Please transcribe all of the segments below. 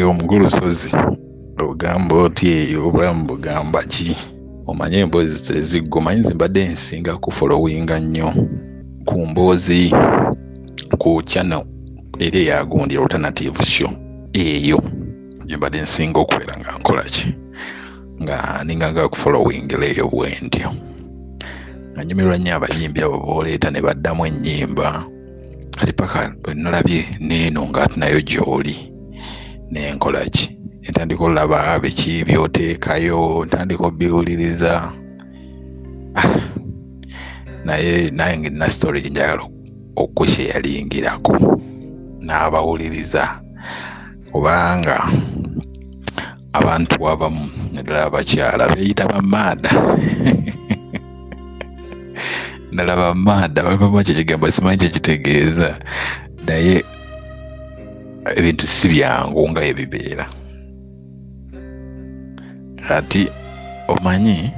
Omukulu Sozi, ogamba otya eyo? Obulamu bugamba ki? Omanye emboozi teziggwa. Omanyi nze mbadde nsinga kufollowinga nnyo ku mboozi ku channel era eya gundi alternative show eyo gye mbadde nsinga okubeera nga nkola ki, nga ninga nga kufollowingira eyo bwentyo, nga nyumirwa nnyo abayimbi abo b'oleeta ne baddamu ennyimba. Kati paka nalabye n'eno ng'ate nayo gy'oli, nenkola ki, ntandika olaba biki by'oteekayo, ntandika obiwuliriza. Naye nange nina story gye njagala okusharingirako n'abawuliriza, kubanga abantu abamu naddala abakyala beeyita bamaada. Ddala bamaada babamu ekyo ekigambo simanyi kye kitegeeza, naye ebintu si byangu nga bwe bibeera. Kati omanyi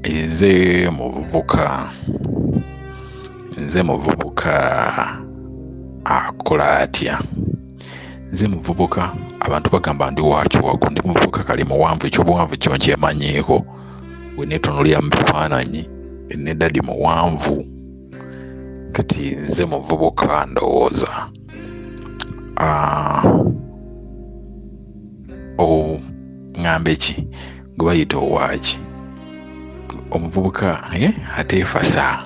nze muvubuka, nze muvubuka akola atya? Nze muvubuka, abantu bagamba ndi wa kiwago, ndi muvubuka kali muwanvu, ekyobuwanvu kyo nkyemanyiiko. Bwe neetunuulira mu bifaananyi ne daddy muwanvu. Kati nze muvubuka ndowooza ŋŋambe ki gwe bayita owaaki, omuvubuka ateefasa,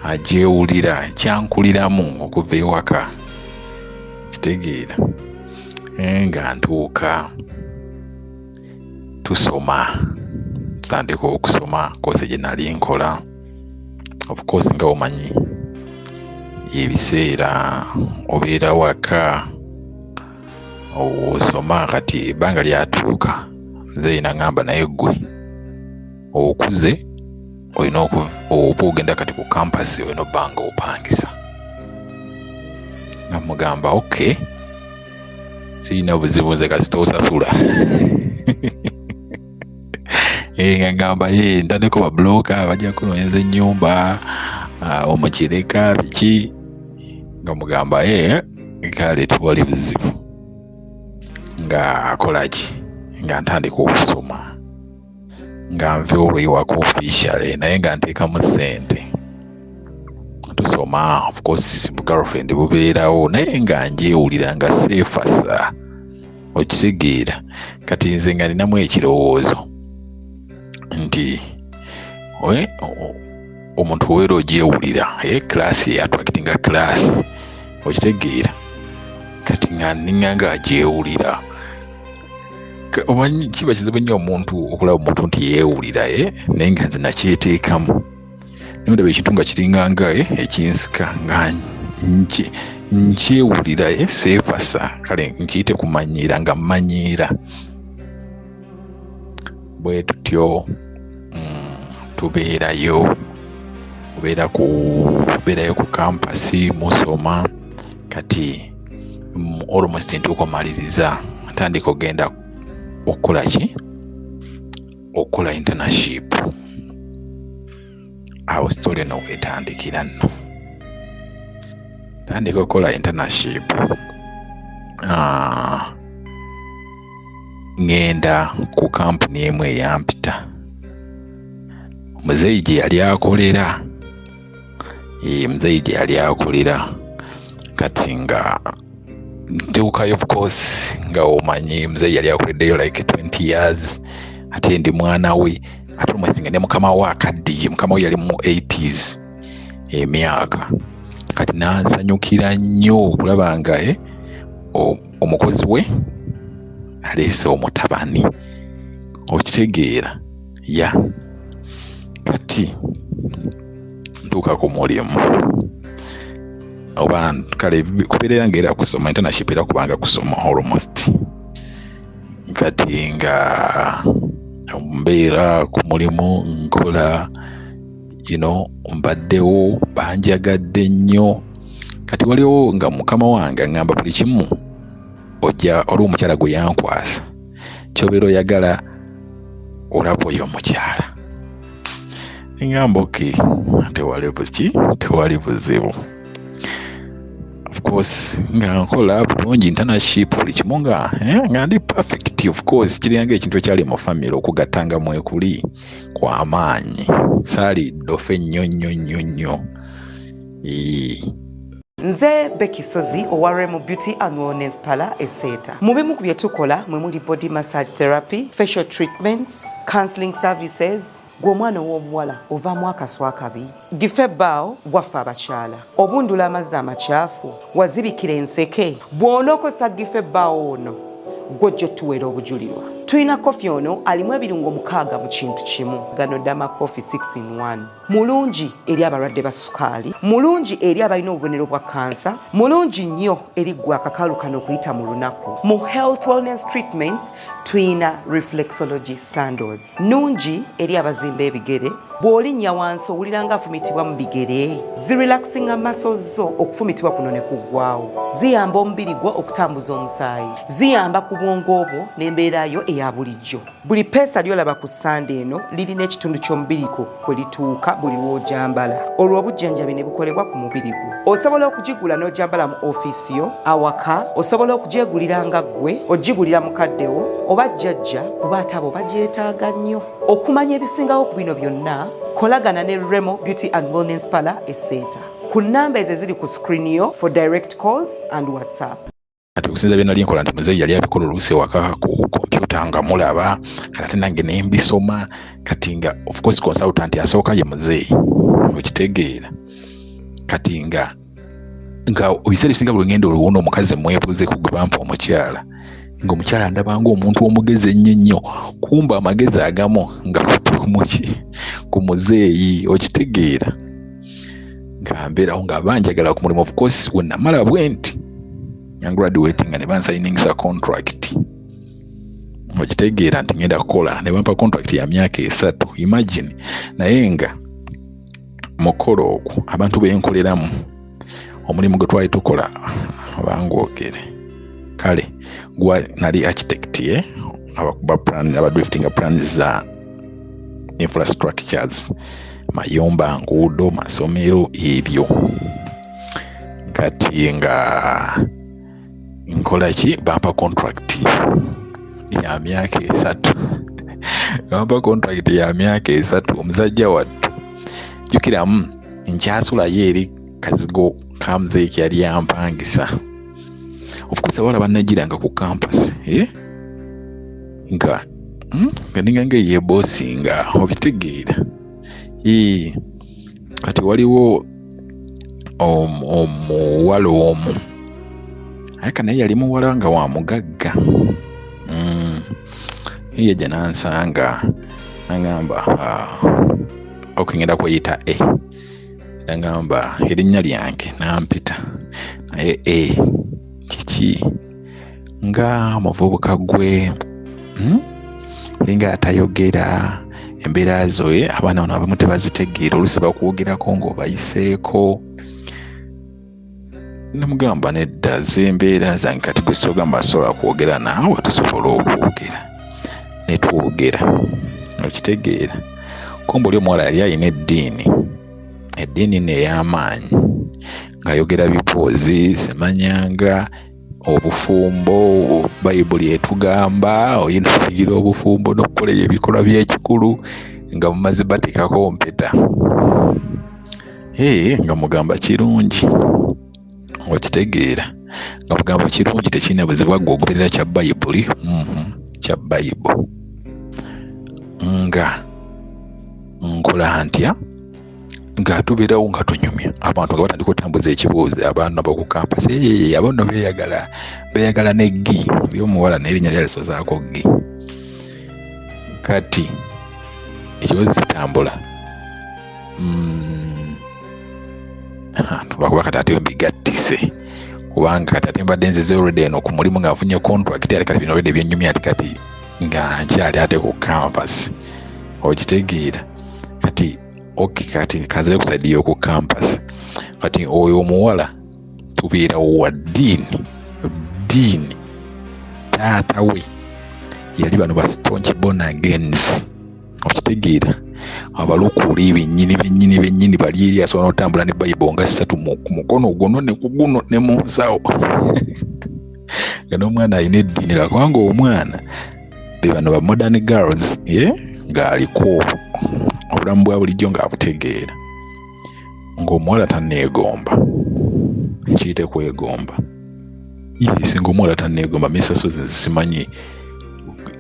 agyewulira, kyankuliramu okuva ewaka, kitegeera. Nga ntuuka tusoma, tutandika okusoma course gye nali nkola. Of course nga omanyi ebiseera obeera waka osoma. Kati ebbanga lyatuuka nze naŋŋamba, naye ggwe okuze, olina oba ogenda kati ku campus olina obba nga opangisa. Nga mugamba okay, sirina buzibu nze kasita osasula. Nga ngamba ye ntaddeko babulooka bajja kunoonyeza ennyumba omukireka biki, nga mugamba ye kale tewali buzibu. Nga akola ki, nga ntandika okusoma, nga nva olwo ewaka officially, naye nga nteekamu ssente tusoma. Of course girlfriend bubeerawo, naye nga ngyewulira nga seefasa, okitegeera. Kati nze nga ninamu ekirowoozo nti omuntu obeera ogyewulira, class attractinga class, okitegeera. Kati nga ninga nga agyewulira. Omanyi kiba kizibu nnyo omuntu okulaba omuntu nti yeewulira, naye nga nze nakyeteekamu, naye ndaba ekintu nga kiringa nga ekinsika, nga nkyewulira, seefasa. Kale nkiyite kumanyiira, nga mmanyiira bwe tutyo. Tubeerayo, obeera ku beerayo ku campus musoma. Kati almost ntuuka omaliriza, ntandika ogenda okukola ki, okukola internship. Awo story eno wetandikira nno. Tandika okukola internship, ŋŋenda ku kampuni emu eyampita muzeeyi gye yali akolera, muzeeyi gye yali akolera. Kati nga ntuukayo, of course nga omanyi muzeeyi yali akoleddeyo like 20 years, ate ndi mwana we, ate omwezi nga ne mukama we akaddiye, mukama we yali mu 80s emyaka. Kati nansanyukira nnyo okulaba nga omukozi we aleese omutabani, okitegeera. Ya kati ntuuka ku mulimu, oba kale kubeerera nga era kusoma internship, era kubanga kusoma almost. Kati nga mbeera ku mulimu nkola, mbaddewo banjagadde nnyo. Kati waliwo nga mukama wange aŋŋamba buli kimu ojja, waliwo omukyala gwe yankwasa, ky'obeera oyagala olaba oyo omukyala. Ŋŋamba okay, tewali buki, tewali buzibu. Of course nga nkola bulungi internship, buli kimu nga nga ndi perfect. Of course kiringa ekintu ekyali mu family, okugatta nga mwekuli kwamaanyi. Saali ddofe nnyo nnyo nnyo nnyo. Nze Becky Sozi owa Remo Beauty and Wellness Parlour Eseeta. Mu bimu ku bye tukola mwe muli body massage therapy, facial treatments, counseling services. Gwe omwana ow'obuwala ovaamu akaswa akabi, gife ebbaawo waffe abakyala, obundula amazzi amakyafu, wazibikira enseke. Bw'onookozesa gife ebbaawo ono, gw'ojja otuweera obujulirwa. Tulina kofi ono alimu ebirungo 6 mu kintu kimu. Gano Dama Coffee 6 in 1 mulungi eri abalwadde ba sukaali, mulungi eri abalina obubonero bwa kansa, mulungi nnyo eri ggwe akakalu kano okuyita mu lunaku. Mu health wellness treatments tuyina reflexology sandals, nungi eri abazimba ebigere. Bw'olinnya wansi owulira nga afumitibwa mu bigere, zirelaxinga muscles zo, okufumitibwa kuno ne kuggwawo. Ziyamba omubiri gwo okutambuza omusaayi, ziyamba ku bwongo bwo n'embeera yo eya bulijjo. Buli peesa ly'olaba ku sande eno lirina ekitundu ky'omubiri gwo kwe lituuka buli lw'ojambala, olwo obujjanjabi ne bukolebwa ku mubiri gwo. Osobola okugigula n'ojambala mu ofiisi yo, awaka, osobola okugyegulira nga ggwe, ogigulira mukaddewo oba jjajja, kuba ate abo bagyetaaga nnyo. Okumanya ebisingawo ku bino byonna, kolagana ne Remo Beauty and Wellness Parlour Eseeta ku nnamba ezo eziri ku screen yo for direct calls and WhatsApp. Kati okusinza bye nali nkola nti muzeeyi yali abikola oluusi ewaka ku kompyuta nga mulaba, kati ate nange ne mbisoma. Kati nga of course consultant asooka ye muzeeyi, okitegeera? Kati nga ebiseera ebisinga buli ngenda oluwona omukazi mwebuze ku gwe bampa omukyala, ng'omukyala ndaba ng'omuntu omugezi ennyo ennyo, kumba amagezi agamu nga muki ku muzeeyi, okitegeera? Nga mbeerawo nga banjagala ku mulimu. Of course we namala bwe nti nga graduating nga ne bansayiningisa contract, okitegeera, nti ngenda kukola, ne bampa contract ya myaka 3, imagine. Naye nga mukolo ogwo abantu benkoleramu omulimu gwe twali tukola, bangwogere kale gwa nali architect, abakuba plan, abadriftinga plans za infrastructures, mayumba, nguudo, masomero, ebyo. Kati nga nkola ki, bampa contract ya myaka 3, bampa contract ya myaka 3. Omusajja wattu, jjukiramu nkyasulayo eri kazigo ka muzeeki yali yampangisa. Of course abawala bannagiranga ku campus, eh? Nga nga ninga nga yebosinga, obitegeera? Kati waliwo omuwala omu, aye ka naye yali muwala nga wa mugagga. Ye yajja n'ansanga nagamba, ok, ngenda kweyita e, nagamba erinnya lyange nampita, naye e kiki nga muvubuka gwe, Olinga atayogera, embeera zo, abaana bano abamu tebazitegeera, oluusi bakwogerako ng'obayiseeko. Namugamba nedda, zembeera zange kati gwe sogamba sobola kwogera naawe, tusobola okwogera ne twogera, okitegeera? Kumbe oli omuwala yali alina eddiini, eddiini nno ey'amaanyi, ng'ayogera bipoozi simanyanga obufumbo, Bayibuli etugamba oyina okuyigira obufumbo n'okukola ebikolwa by'ekikulu nga mumaze bateekako mpeta. Nga mugamba kirungi, okitegeera? Nga mugamba kirungi, tekirina buzibu, gwe ogoberera kya Bayibuli, kya Bayibuli. Nga nkola ntya, nga tubeerawo nga tunyumya, abantu nga batandika okutambuza ekibuuzo, abaana boku campus, abo nno beeyagala, beeyagala ne ggi oli omuwala n'erinnya lyalisozaako ggi. Kati ekibuuzo kitambula, lwakuba kati ate mbigattise, kubanga kati ate mbadde nzize already eno ku mulimu nga nfunye contract, ate kati bino already byennyumya, ate kati nga nkyali ate ku campus, okitegeera? Kati okay, kati kanzire ku side y'oku campus. Kati oyo omuwala tubeerawo wa ddiini, ddiini, taata we yali bano ba staunch born agains, okitegeera? Abalokole bennyini bennyini bennyini bali eri, asobola n'otambula ne Bayibuli nga ssatu ku mukono guno ne ku guno ne mu nsawo. Nga n'omwana alina eddiini, lwakubanga omwana be bano ba modern girls, ye ng'aliko obulamu bwa bulijjo ng'abutegeera. Ng'omuwala tanneegomba, nkiyite kwegomba. Yes, ng'omuwala tanneegomba, Mr. Sozi nze simanyi,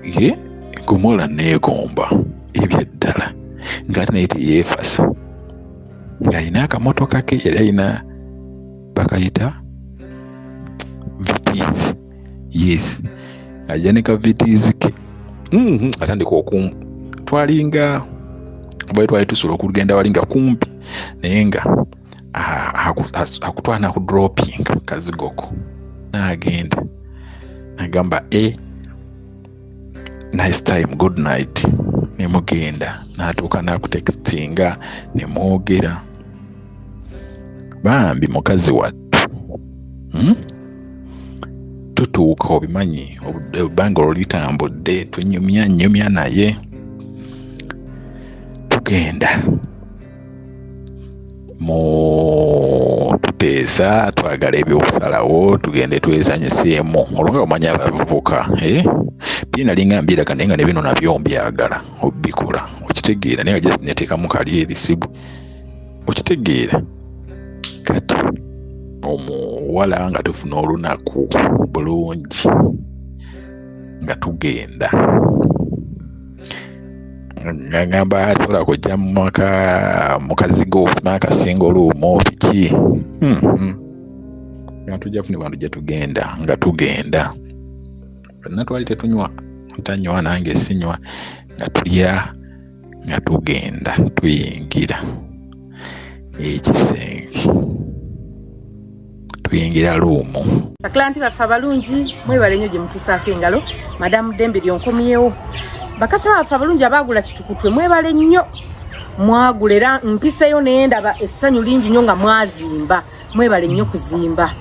ye ng'omuwala neegomba ebyaddala, ng'ate naye teyeefasa, ng'alina akamotoka ke yali alina bakayita Vitz. Yes, ajja ne ka Vitz ke, atandika okum twalinga bwe twali tusobola okugenda wali nga kumpi, naye nga akutwala nakudropinga kazigoko, n'agenda nagamba nice time, good night, nemugenda n'atuuka n'akutextinga nemwogera. Bambi mukazi wattu, Tutuuka obimanyi ebbanga olwo litambudde, tunyumya nyumya naye tugenda mu tuteesa, twagala ebyokusalawo tugende twesanyuseemu. Olwo nga omanyi abavubuka, biri nalinga mbiraga, naye nga ne bino nabyo mbyagala obikola, okitegeera, naye nga just neteekamu kali erisibu, okitegeera. Kati omuwala nga tufuna olunaku bulungi nga tugenda, ngamba asobola kujja mu maka mu kazigo simanyi akasinga oluumu biki, nga tujja funa bantu gye tugenda, nga tugenda ffenna twali tetunywa, tanywa nange sinywa, nga tulya nga tugenda tuyingira ekisenge, tuyingira luumu. Baklanti baffe abalungi, mwebale nnyo gye mutuusaako engalo. Madamu Dembe lyonkomyewo. Bakasitoma baffe abalungi abaagula Kitukutwe, mwebale nnyo, mwagula era mpiseyo nendaba essanyu lingi nnyo nga mwazimba. Mwebale nnyo kuzimba,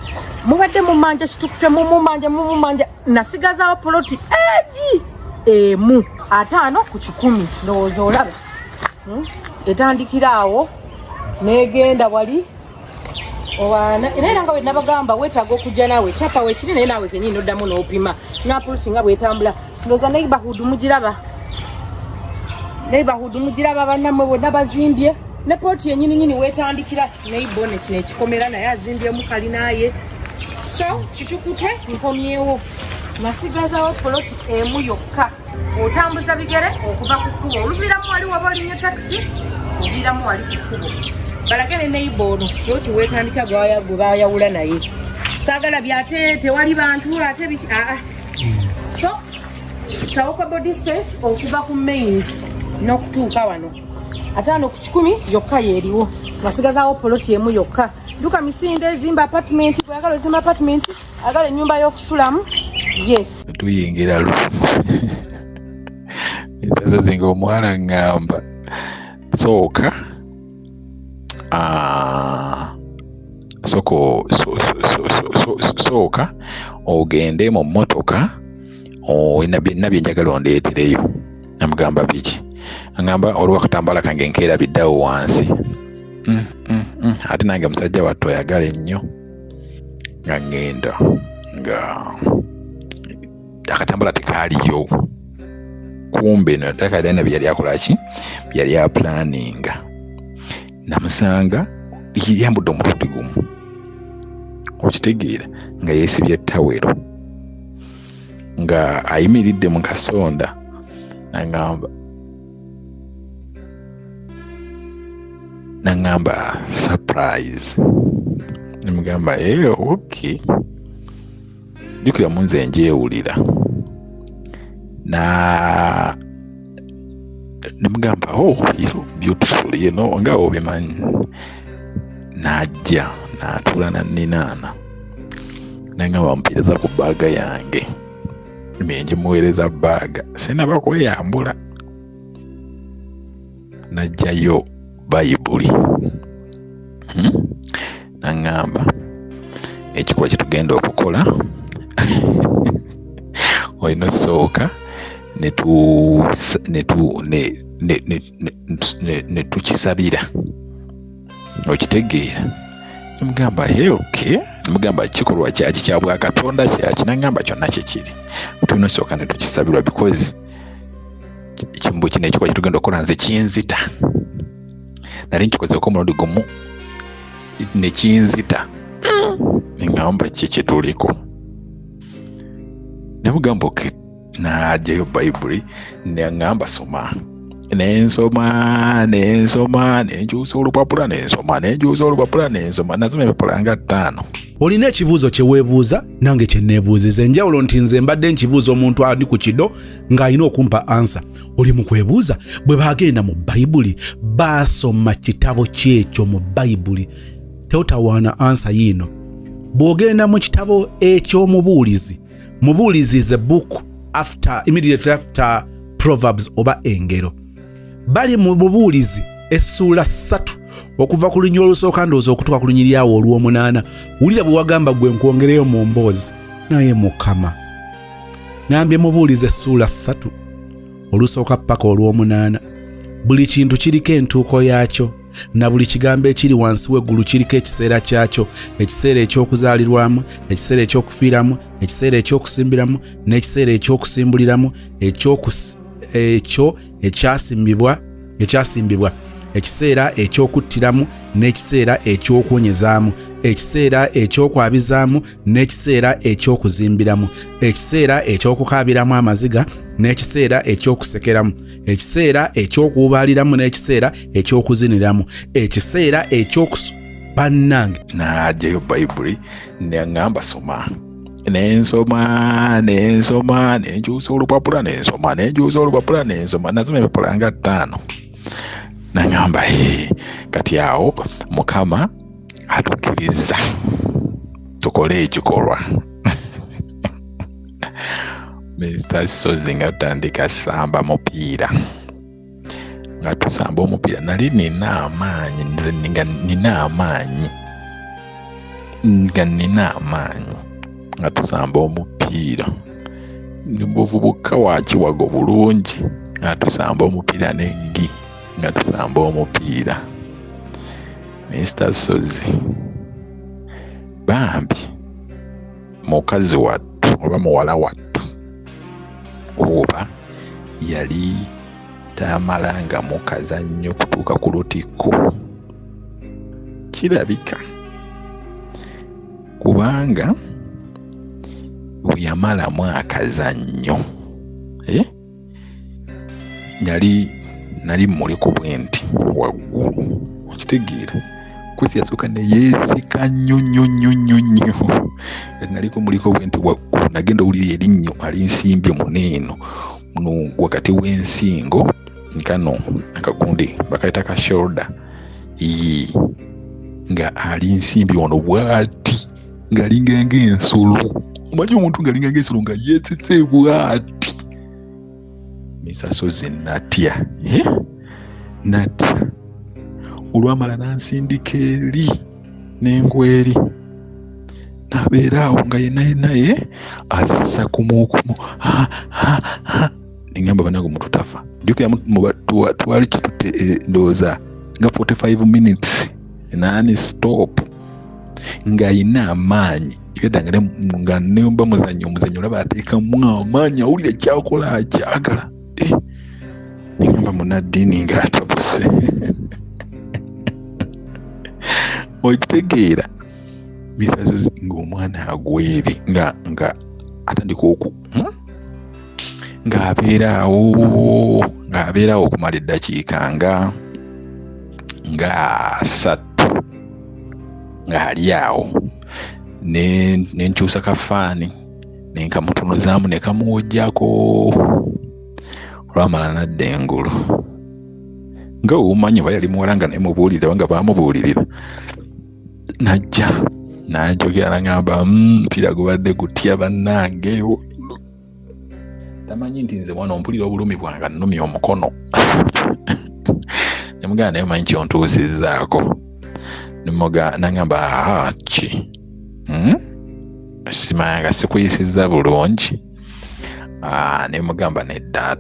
mubadde mumanja Kitukutwe, mumumanja mumumanja. Nasigazaawo poloti egi emu 50 ku 100. Ndowooza olaba, Etandikira awo negenda wali. Era era nga bwe nabagamba, weetaaga okujja naawe, ekyapa weekiri, naye naawe kenyini noddamu n'opima napulusi nga bwetambula. Ndowooza neighborhood mugiraba, neighborhood mugiraba, bannammwe bonna bazimbye ne poloti yenyini nyini weetandikira. Neighbor ne kino ekikomera naye azimbyemu kalinaye. So Kitukutwe nkomyewo, nasigazawo poloti emu yokka. Otambuza bigere okuva ku kkubo, oluviiramu wali, waba olinnye takisi oviiramu wali ku kkubo. Balage ne neighbor ono poloti weetandika gwe bayawula, naye saagala byate tewali bantu ate biki aa. So it's a walkable distance okuva ku main n'okutuuka wano. 50 ku 100 yokka yeeriwo, nasigazaawo poloti emu yokka. Duka misinde, zimba apartment, bweyagala ozimba apartment, agala ennyumba y'okusulamu, yes. Tuyingira luumu, ensasazi nga omuwala ŋŋamba sooka sooka ogende mu mmotoka, olina bye njagala ondeetereyo. Namugamba biki? Aŋŋamba olwo akatambala kange nkeerabiddeawo wansi. Ate nange musajja wattu ayagala ennyo, nga ŋŋenda nga akatambala tekaaliyo. Kumbe no takalina bye yali akola ki, bye yali aplaninga. Namusanga yambudde omulundi gumu, okitegeera, nga yeesibye tawero, nga ayimiridde mu kasonda, naŋŋamba surprise. Nemugamba okay, jjukira mu nze njeewulira na nemugamba, "Oh, you look beautiful," nga obimanyi. N'ajja n'atuula nanninaana, nangamba mpeereza ku baaga yange, nengimuweereza baaga, sinaba kweyambula n'ajjayo Bayibuli, Naŋŋamba ekikolwa kye tugenda okukola olina osooka ne tu ne tu ne ne tukisabira, okitegeera. Nemugamba hey, okay. Nemugamba kikolwa kyaki kya bwakatonda kyaki, nangamba kyonna kyekiri, tulina osooka ne tukisabirwa because ekimbu kino ekikolwa kyetugenda okukola nze kinzita. Nali nkikozeeko omulundi gumu ne kinzita, neŋŋamba ki kyetuliko. Nemugamba okay, n'aggyayo bayibuli neŋŋamba soma, nensoma nensoma nenkyusa olupapula nensoma nenkyusa olupapula nensoma, nasoma ebipapula nga 5. Olina ekibuuzo kye weebuuza nange kye neebuuziza, enjawulo nti nze mbadde nkibuuza omuntu ali ku kido ng'alina okumpa ansa. Oli mu kwebuuza bwe baagenda mu bayibuli baasoma kitabo kyekyo mu bayibuli, teotawaana ansa yiino. Bw'ogenda mu kitabo eky'omubuulizi, Mubuulizi is a book after, immediately after Proverbs oba Engero. Bali mu Bubuulizi essuula 3 okuva ku lunyiriri olusooka ndowooza okutuuka ku lunyiriri awo olw'omunaana. Wulira bwe wagamba gwe nkwongereyo mu mboozi, naye Mukama. Ngambye Mubuulizi essuula 3 olusooka paka olw'omunaana. Buli kintu kiriko entuuko yaakyo, na buli kigambo ekiri wansi w'eggulu kiriko ekiseera kyakyo, ekiseera eky'okuzaalirwamu, ekiseera eky'okufiiramu, ekiseera eky'okusimbiramu, n'ekiseera eky'okusimbuliramu, ekyo ekyasimbibwa, ekiseera eky'okuttiramu, n'ekiseera eky'okuwonyezaamu, ekiseera eky'okwabizaamu, n'ekiseera eky'okuzimbiramu, ekiseera eky'okukaabiramu amaziga, n'ekiseera eky'okusekeramu, ekiseera eky'okuwubaaliramu, n'ekiseera eky'okuziniramu, ekiseera bannange. N'aggyayo bayibuli neŋŋamba soma, nensoma nensoma nenkyusa olupapula nensoma nenkyusa olupapula nensoma, nasoma ebipapula nga 5. Nangamba kati awo Mukama atukkiriza tukole ekikolwa. Mr. Sozi nga tutandika samba mupiira, nga tusamba omupiira nali nina amaanyi, nze nga nina amaanyi, nga nina amaanyi, nga tusamba omupiira buvubuka wa kiwago bulungi, nga tusamba omupiira n'eggi, nga tusamba omupiira. Mr. Sozi bambi mukazi wattu oba muwala wattu oba yali tamalanga mukazannyo kutuuka ku lutikko, kirabika kubanga bwe yamalamu akazannyo nali muliko bwe nti waggulu, okitegeera. Kwesi yasooka ne yeesika nnyo nnyo nnyo nnyo nnyo, naliko muliko bwe nti waggulu, nagenda owulira erinnyo alinsimbye muneeno muno wakati w'ensingo nkano akagundi bakayita ka shoulder, nga alinsimbye wano bw'ati ng'alinga ng'ensolo, omanyi omuntu ng'alinga ng'ensolo nga yeesese bw'ati. Misasozi natya, natya. Olwamala n'ansindika eri n'engwa eri, n'abeera awo nga yenna yenna ye azissa kumukumu, nengamba bannange omuntu tafa. Jjukira twali kitutte ndowooza nga 45 minutes nani stop, ng'ayina amaanyi ebedda nga nemba muzannyo omuzannyo olaba ateekamu amaanyi, awulira kyakola akyagala. Nengamba munnaddiini ng'atabuse. Okitegeera misazo ng'omwana agwere nga atandika oku ng'abeera awo okumala eddakiika nga 3 ng'ali awo, ne nkyusa kafaani ne nkamutunuzaamu ne kamuwojjako. Olwamala n'adda engulu nga omanyi oba yali muwala nga nemubuulirira oba nga baamubuulirira, najja n'anjogera n'aŋŋamba mupiira gubadde gutya bannange. Tamanyi nti nze wano mpulira obulumi bwange nnumya omukono. Ne mugamba naye omanyi ky'ontuusizzaako. N'aŋŋamba ki simanya nga sikuyisizza bulungi. Ne mugamba nedda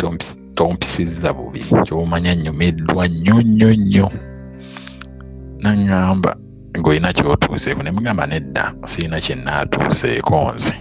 Tompisizza bubi, ky'omanya nnyumiddwa nnyo nnyo nnyo. Naŋŋamba ng'olina ky'otuuseeko, ne mugamba nedda, sirina kye nnaatuuseeko nze.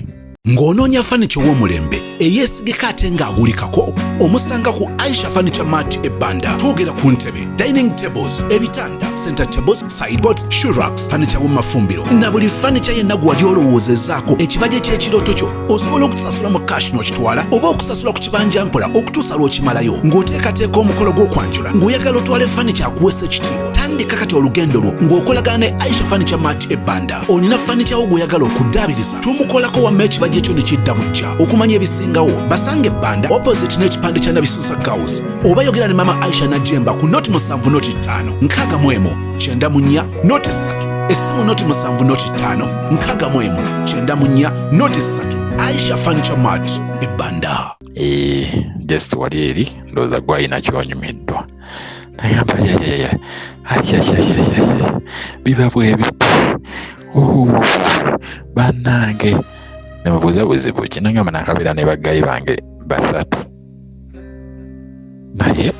Ng'onoonya furniture ow'omulembe eyeesigika ate ng'agulikako, omusanga ku Aisha Furniture Mart ebbanda. Twogera ku ntebe, dining tables, ebitanda, center tables, sideboards, shoe racks, furniture w'omu na buli furniture yenna gwe wali olowoozezaako. Ekibajje ky'ekirooto kyo osobola okusasula mu cash n'okitwala, oba okusasula ku kibanja mpola okutuusa lw'okimalayo. Ng'oteekateeka omukolo gw'okwanjula, ng'oyagala otwale furniture akuweesa ekitiibwa, tandika kati olugendo lwo ng'okolagana ne Aisha Furniture Mart ebbanda. Olina furniture wo gw'oyagala okuddaabiriza, tumukolako wamma ekibajje kyo ne kidda bujja. Okumanya ebisingawo, basanga ebbanda opposite n'ekipande kya Nabisusa Girls, oba yogera ne Mama Aisha Najemba ku 070 05 61 94 03. Essimu 070 05 61 94 03. Aisha Furniture Mart ebbanda. Just wali eri ndowooza gwalina kyonyumiddwa. Nagamba yayaya ayayayaya, biba bwe biti bannange. Nemubuuza buzibu ki, nagamba nakabeera ne baggayi bange basatu, naye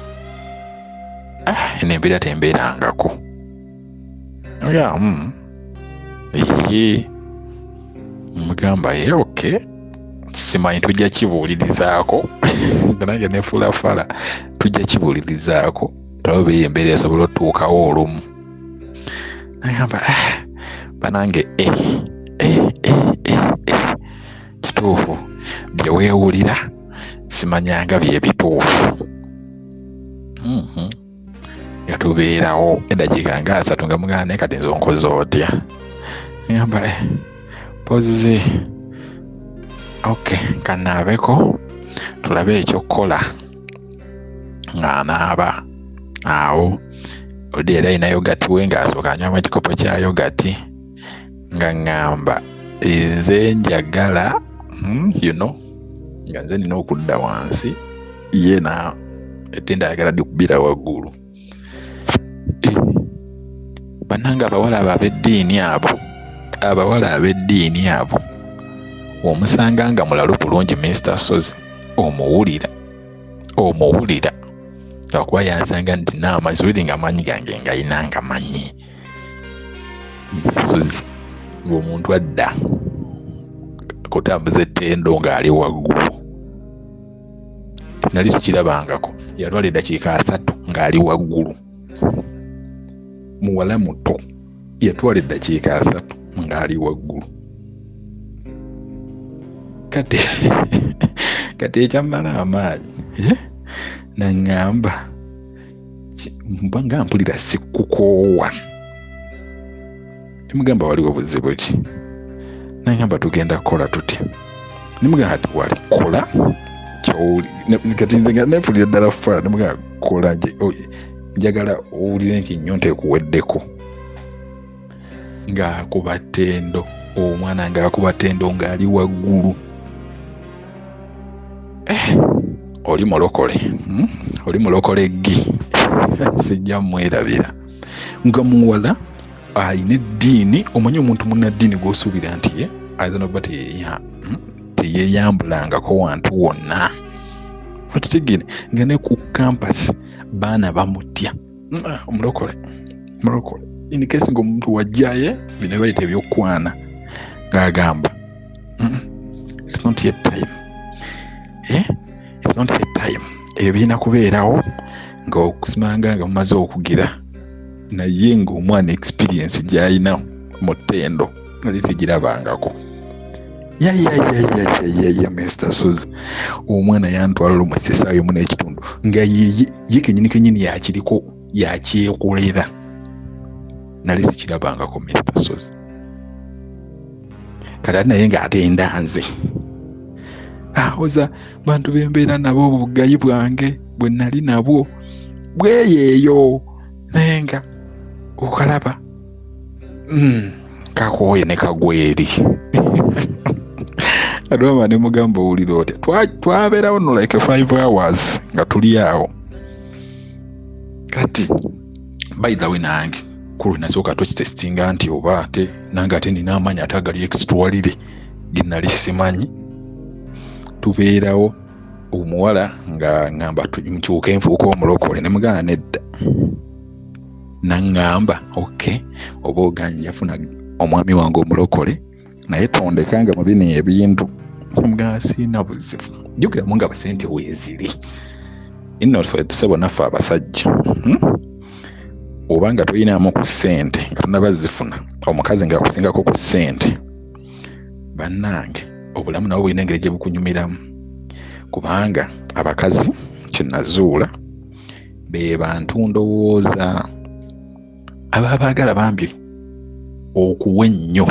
eno embeera tembeerangako. Mugamba ye okay, simanyi, tujja kibuulirizaako. Nange nefuulafala, tujja kibuulirizaako tulabe eyo embeera esobola otuukawo olumu. Nagamba banange, kituufu bye weewulira simanyanga bye bituufu. Nga tubeerawo eddakiika nga 30 nga mugamba naye kati nze onkoze otya? Ngamba pozi okay, kanaabeko tulabe ekyokukola. Ng'anaaba awo odi era alina yogati we, ng'asooka anywamu ekikopo kya yogati, nga ŋŋamba nze njagala you know, nga nze nina okudda wansi, ye na ettendo ayagala dikubira waggulu. Bannange, abawala abo ab'eddiini abo, abawala ab'eddiini abo omusanga nga mulalu bulungi. Mr Sozi, omuwulira omuwulira, lwakuba yansanga nti naamazzi wiri nga amaanyi gange ngayina nga manyi. Mr Sozi, ng'omuntu adda kutambuza ettendo ng'ali waggulu, nali sikirabangako. Yatwala eddakiika 30 ng'ali waggulu. Muwala muto yatwala eddakiika 30 ng'ali waggulu. Kati ekyammala amaanyi, naŋŋamba mba nga mpulira sikukoowa. Nemugamba waliwo buzibu ki? Naŋŋamba tugenda kukola tutya? Nemugamba ti wali kola. Kati nze nga nefulira ddala fala, nemugamba kola, njagala owulire nti ennyonta ekuweddeko. Ng'akuba ttendo omwana, ng'akuba ttendo ng'ali waggulu. Oli mulokole, Oli mulokole ggi, sijja mwerabira. Nga muwala alina eddiini, omanyi omuntu munnaddiini gw'osuubira nti ye ayinza nokuba teyeyambulangako wantu wonna, okitegere, nga ne ku campus baana bamutya. Omulokole, mulokole. In case ng'omuntu wajjaye bino bayita ebyokwana, ng'agamba it's not yet time, eh? It's not yet time. Ebyo birina kubeerawo nga okusimanga nga mumaze okugira, naye ng'omwana experience gy'alina mu ttendo nali sigirabangako. Yayayayayaya, Mr Sozi, omwana yantwala olumu essaawa 1.5 nga ye kenyini kenyini yakiriko, yakyekolera. Nali sikirabangako, Mr Sozi. Kati ate naye ng'atenda nze awoza bantu bembeera nabo, obugayi bwange bwe nali nabwo bweyeeyo, naye nga okalaba kakooye ne kagwa eri. Atwaba ne mugamba owulira otya? Twabeerawo no like 5 hours nga tuli awo. Kati by the way, nange ku lwe nasooka tukitestinga nti oba ate nange ate nina amaanyi ate agali extraordinary ge nali simanyi. Tubeerawo Omuwala nga ngamba nkyuke nfuuke omulokole, ne mugamba nedda. Naŋŋamba okay, oba oganye yafuna omwami wange omulokole, naye tondekanga mu bino ebintu. Mugamba siina buzibu, jjukiramu nga basente weeziri nno ffe ssebo naffe abasajja, Oba nga toyinaamu ku ssente nga tonaba zifuna, omukazi nga akusingako ku ssente, bannange obulamu nabwo bulina engeri gye bukunyumiramu, kubanga abakazi kye nazuula be bantu ndowooza ababa baagala bambi okuwa ennyo.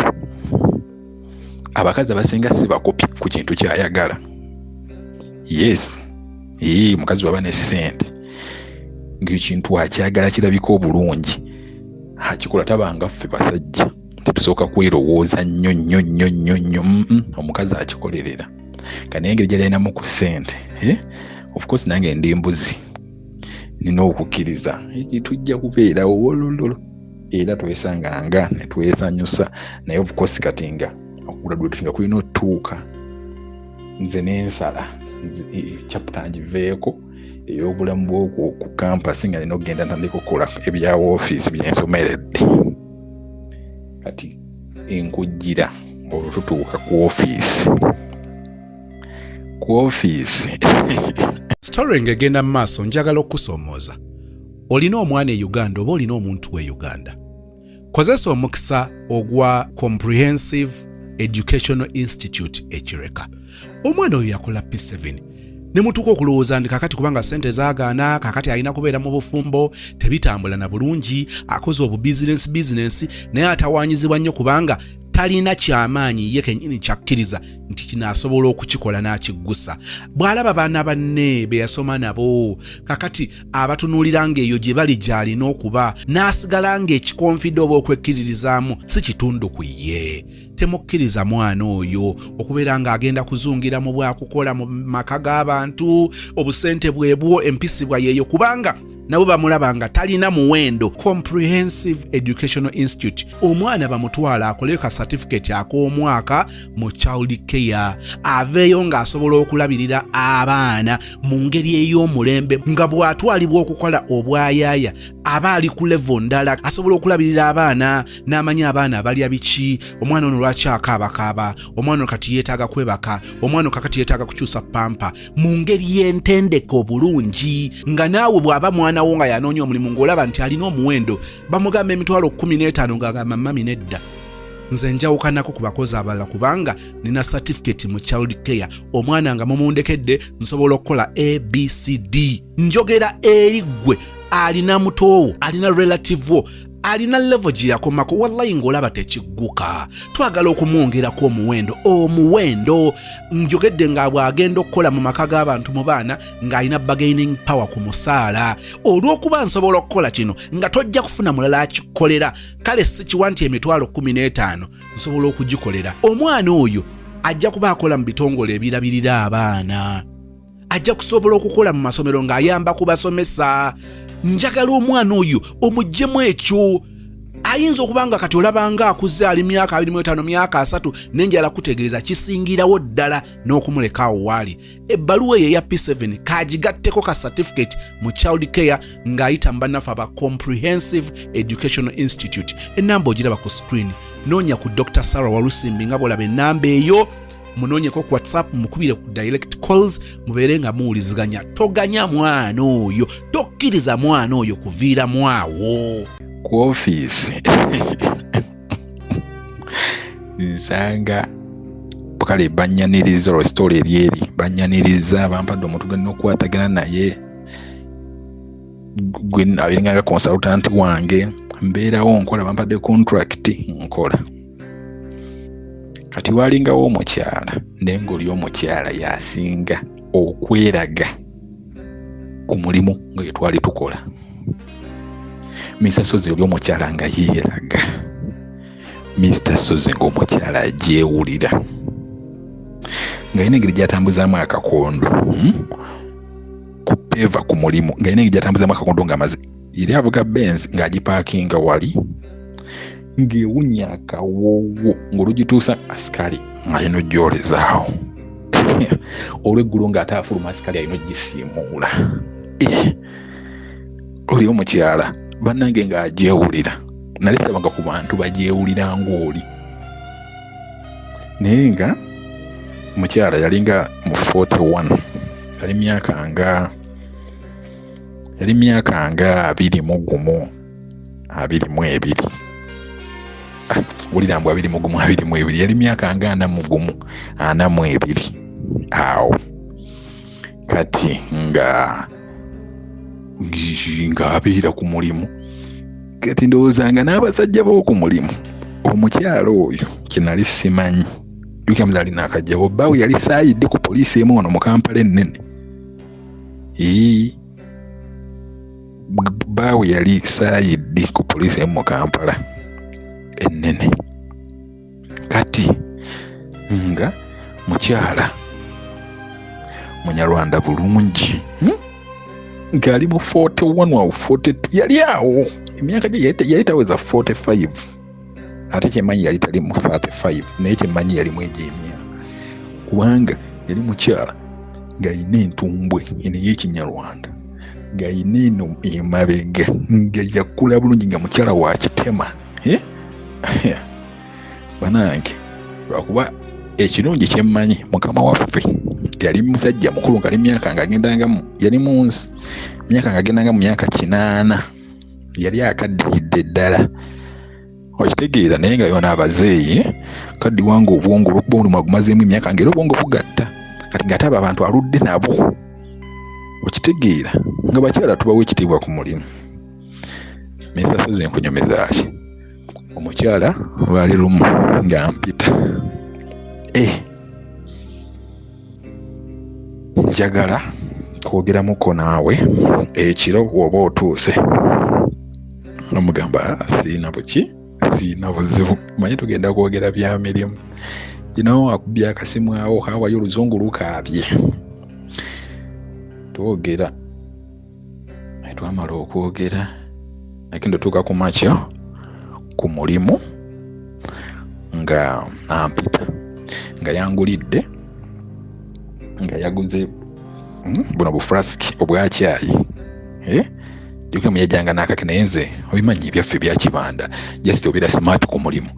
Abakazi abasinga si bakopi ku kintu ky'ayagala. Yes, mukazi bw'aba ne ssente ng'ekintu akyagala kirabika obulungi akikola, tabanga ffe basajja tetusooka kwerowooza nnyo nnyo nnyo nnyo nnyo. Omukazi akikolerera ka naye engeri gy'alinamu ku ssente, Of course nange ndi mbuzi, nina okukkiriza tujja kubeerawo wolololo, era twesanganga ne twesanyusa. Naye of course kati nga okugraduatinga kulina otuuka, nze n'ensala chapter ngiveeko ey'obulamu bw'okwo ku campus, nga nina okugenda ntandika okukola ebya woofiisi bye nsomeredde. Kati enkujjira olwo tutuuka ku ofiisi, ku ofiisi. Story ng'egenda mu maaso, njagala okusoomooza. Olina omwana e Uganda oba olina omuntu we Uganda, kozesa omukisa ogwa Comprehensive Educational Institute ekireka. Omwana oyo yakola P7 ne mutuuka okulowooza nti kakati kubanga ssente zaagaana, kakati alina kubeera mu bufumbo, tebitambula na bulungi, akoze obubizinensi bizinensi naye atawaanyizibwa nnyo kubanga talina kyamaanyi ye kennyini kyakkiriza nti kino asobola okukikola n'akiggusa. Bw'alaba baana banne be yasoma nabo kakati abatunuulira ng'eyo gye bali gy'alina okuba, n'asigala ng'ekikonfidde oba okwekkiririzaamu si kitundu ku ye. Temukkiriza mwana oyo okubeera ng'agenda kuzungira mu bwakukola mu maka g'abantu, obusente bwebwo, empisibwa yeeyo, kubanga nabo bamulaba nga talina muwendo. Comprehensive Educational Institute, omwana bamutwala akoleyo ka certificate ak'omwaka mu child care, aveeyo ng'asobola okulabirira abaana mu ngeri ey'omulembe, nga bw'atwalibwa okukola obwayaaya aba ali ku level ndala, asobola okulabirira abaana n'amanya abaana abalya biki, omwana ono lwaki akaabakaaba, omwana ono kati yeetaaga kwebaka, omwana ono kakati yeetaaga kukyusa pamper, mu ngeri y'entendeka obulungi, nga naawe bw'aba mwana wo nga yanoonya omulimu ng'olaba nti alina omuwendo. Bamugamba emitwalo 15, ng'agamba mami nedda, nze njawukanako ku bakozi abalala kubanga nina certificate mu child care, omwana nga mumundekedde nsobola okukola ABCD. Njogera eri ggwe alina mutoowo, alina relative wo alina level gye yakomako, wallayi ng'olaba tekigguka, twagala okumwongerako omuwendo. Omuwendo njogedde nga bw'agenda okukola mu maka g'abantu mu baana ng'alina bargaining power ku musaala, olw'okuba nsobola okukola kino nga tojja kufuna mulala akikolera, kale sikiwa nti emitwalo 15 nsobola okugikolera. Omwana oyo ajja kuba akola mu bitongole ebirabirira abaana, ajja kusobola okukola mu masomero ng'ayamba ku basomesa. Njagala omwana oyo omuggyemu ekyo. Ayinza okuba nga kati olabanga akuze, ali myaka 25, myaka 30, naye njala kutegeeza kisingirawo ddala n'okumuleka awo waali. Ebbaluwa eyo eya P7 kagigatteko ka certificate mu child care ng'ayita mu bannaffe aba Comprehensive Educational Institute. Enamba ogiraba ku screen, noonya ku Dr Sarah Walusimbi nga bw'olaba enamba eyo, munoonyeko ku WhatsApp, mukubire ku direct calls, mubeere nga muwuliziganya. Toganya mwana oyo, tokkiriza mwana oyo kuviiramu awo. Ku ofiisi nsanga kale banyaniriza, olwo sitoola eri eri banyaniriza, bampadde omuntu gwe nina okukwatagana naye, gwe abeeranga consultant wange. Mbeerawo nkola, bampadde contract nkola. Kati walingawo omukyala, naye ng'oli omukyala yasinga okweraga ku mulimu nga gye twali tukola. Mr Sozi, oli omukyala nga yeeraga, Mr Sozi, ng'omukyala agyewulira, ng'alina engeri gy'atambuzaamu akakondo, Ku peva ku mulimu ng'alina engeri gy'atambuzaamu akakondo, ng'amaze yali avuga Benz ng'agipaakinga wali, ng'ewunya akawoowo, ng'olugituusa asikaali ng'alina ojjolezaawo. Olweggulo ng'ate afuluma asikali alina ogisiimuula. Oli omukyala bannange ng'agyewulira, nali sirabanga ku bantu bagyewulira ng'oli. Naye nga mukyala yalinga mu 41, yali myaka nga 21, 22. Wulira mbu 21, 22, yali myaka nga 41, 42 awo. Kati nga abeera ku mulimu. Kati ndowooza nga n'abasajja b'oku mulimu, omukyala oyo kye nali simanyi, jjukira muze alina akajjawo, bbaawe yali saayidde ku poliisi emu wano mu Kampala ennene. Bbaawe yali saayidde ku poliisi emu mu Kampala ennene. Kati nga mukyala Munyarwanda bulungi, ng'ali mu 41 awo 42, yali awo emyaka gye yali taweza 45, ate kyemmanyi yali tali mu 35, naye kyemmanyi yali mu egyo emyaka, kubanga yali mukyala ng'ayina entumbwe eno ey'Ekinyarwanda, ng'ayina eno emabega, nga yakula bulungi, nga mukyala wa kitema. Banange, lwakuba ekirungi kyemmanyi mukama waffe yali musajja mukulu, nga ali myaka ng'agendanga yali mu nsi myaka ng'agendanga mu myaka 80, yali akaddiyidde ddala, okitegeera. Naye nga yona abazeeyi kaddiwa nga obwongo olw'okuba omulimu agumazeemu emyaka, ng'era obwongo bugatta. Kati ng'ate abo abantu aludde nabo, okitegeera, nga bakyala tubawa ekitiibwa ku mulimu. Misaso nkunyumiza ki, omukyala lwali lumu nga mpita, njagala kwogeramuko naawe ekiro woba otuuse. Namugamba siina buki, siina buzibu, manyi tugenda kwogera bya mirimu. Akubye akasimu awo, hawayo oluzungu lukaabye, twogera. Twamala okwogera, agenda otuuka ku makya ku mulimu nga ampita, nga yangulidde, nga yaguze buno bu flask obwa kyayi. Jjukira muyajjanga n'akake, naye nze obimanyi ebyaffe bya kibanda, just obeera smart ku mulimu,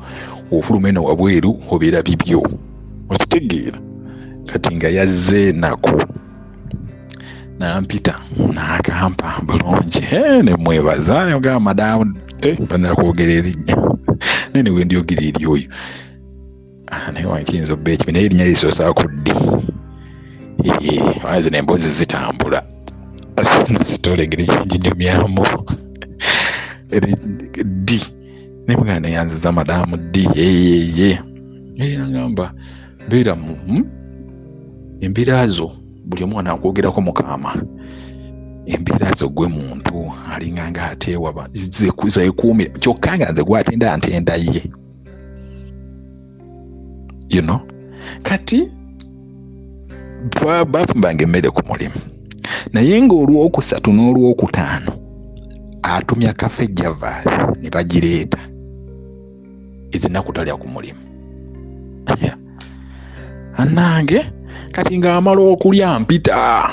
ofuluma eno wabweru obeera bibyo, okitegeera. Kati nga yazze nako nampita n'akampa bulungi, ne mwebaza, ne mugamba madaamu, banakwogera erinnya naye ne wendyogera eri oyo, naye wange kiyinza obba ekibi, naye erinnya lisoosaako ddi? Zino emboozi zitambula sitoola engeri gyenginyumyamu ddi, naye mugamba neyanziza madaamu ddi, yeyeye. Agamba mbeera mu embeera zo, buli omu anakwogerako mukama, embeera zo gwe muntu alinga nga ateewaba zeekuumire, kyokka nga nze gwatenda ntenda ye, you know. Kati bafumbanga emmere ku mulimu, naye ng'olwokusatu n'olwokutaano atumya Cafe Javas ne bagireeta, ezo ennaku talya ku mulimu. Annange kati ng'amala okulya mpita,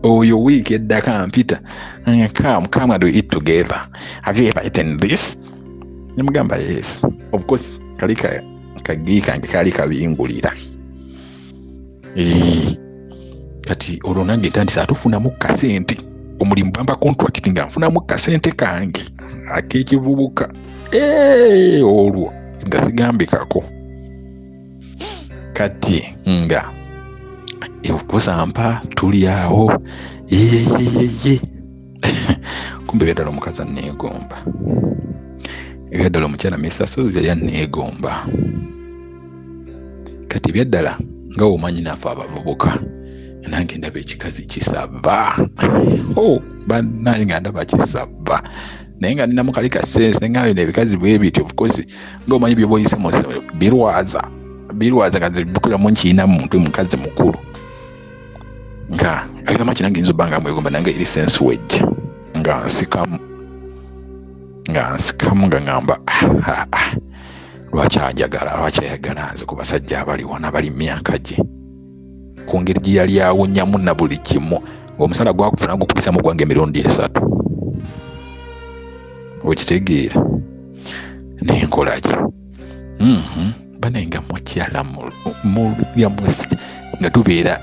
oyo wiiki eddako ampita, come, come and we eat together, have you ever eaten this? Nemugamba yes, of course, kali kagi kange kaali kabingulira. Kati olwo nange ntandise ate ofunamu kasente, omulimu bampa contract nga nfunamu kasente kange ak'ekivubuka, olwo nga sigambikako. Kati nga okusampa tuli awo yeyeyeye, kumbe ebyaddala omukazi anneegomba, ebyaddala omukyala Mr. Sozi yali anneegomba. Kati ebyaddala nga womanyi naffe abavubuka, nange ndaba ekikazi kisaba, bannange nga ndaba kisaba, naye nga ninamu kali ka sense, naye nga bino ebikazi bwe bityo, of course nga omanyi byoba oyise mu ssomero birwaza, birwaza, nga nze bikulamu nkiina muntu mukazi mukulu, nga agamba nti nange nnyinza obba nga mwegomba, nange eri sense wejja nga nsikamu, nga nsikamu, nga ŋŋamba lwaki anjagala, lwaki ayagala nze ku basajja abali wano abali mu myaka gye. Ku ngeri gye yali awunyamu na buli kimu, ng'omusala gwakufuna gukubisa mu gwange emirundi esatu, okitegeera? Nenkola ki? Banaye nga mukyala nga tubeera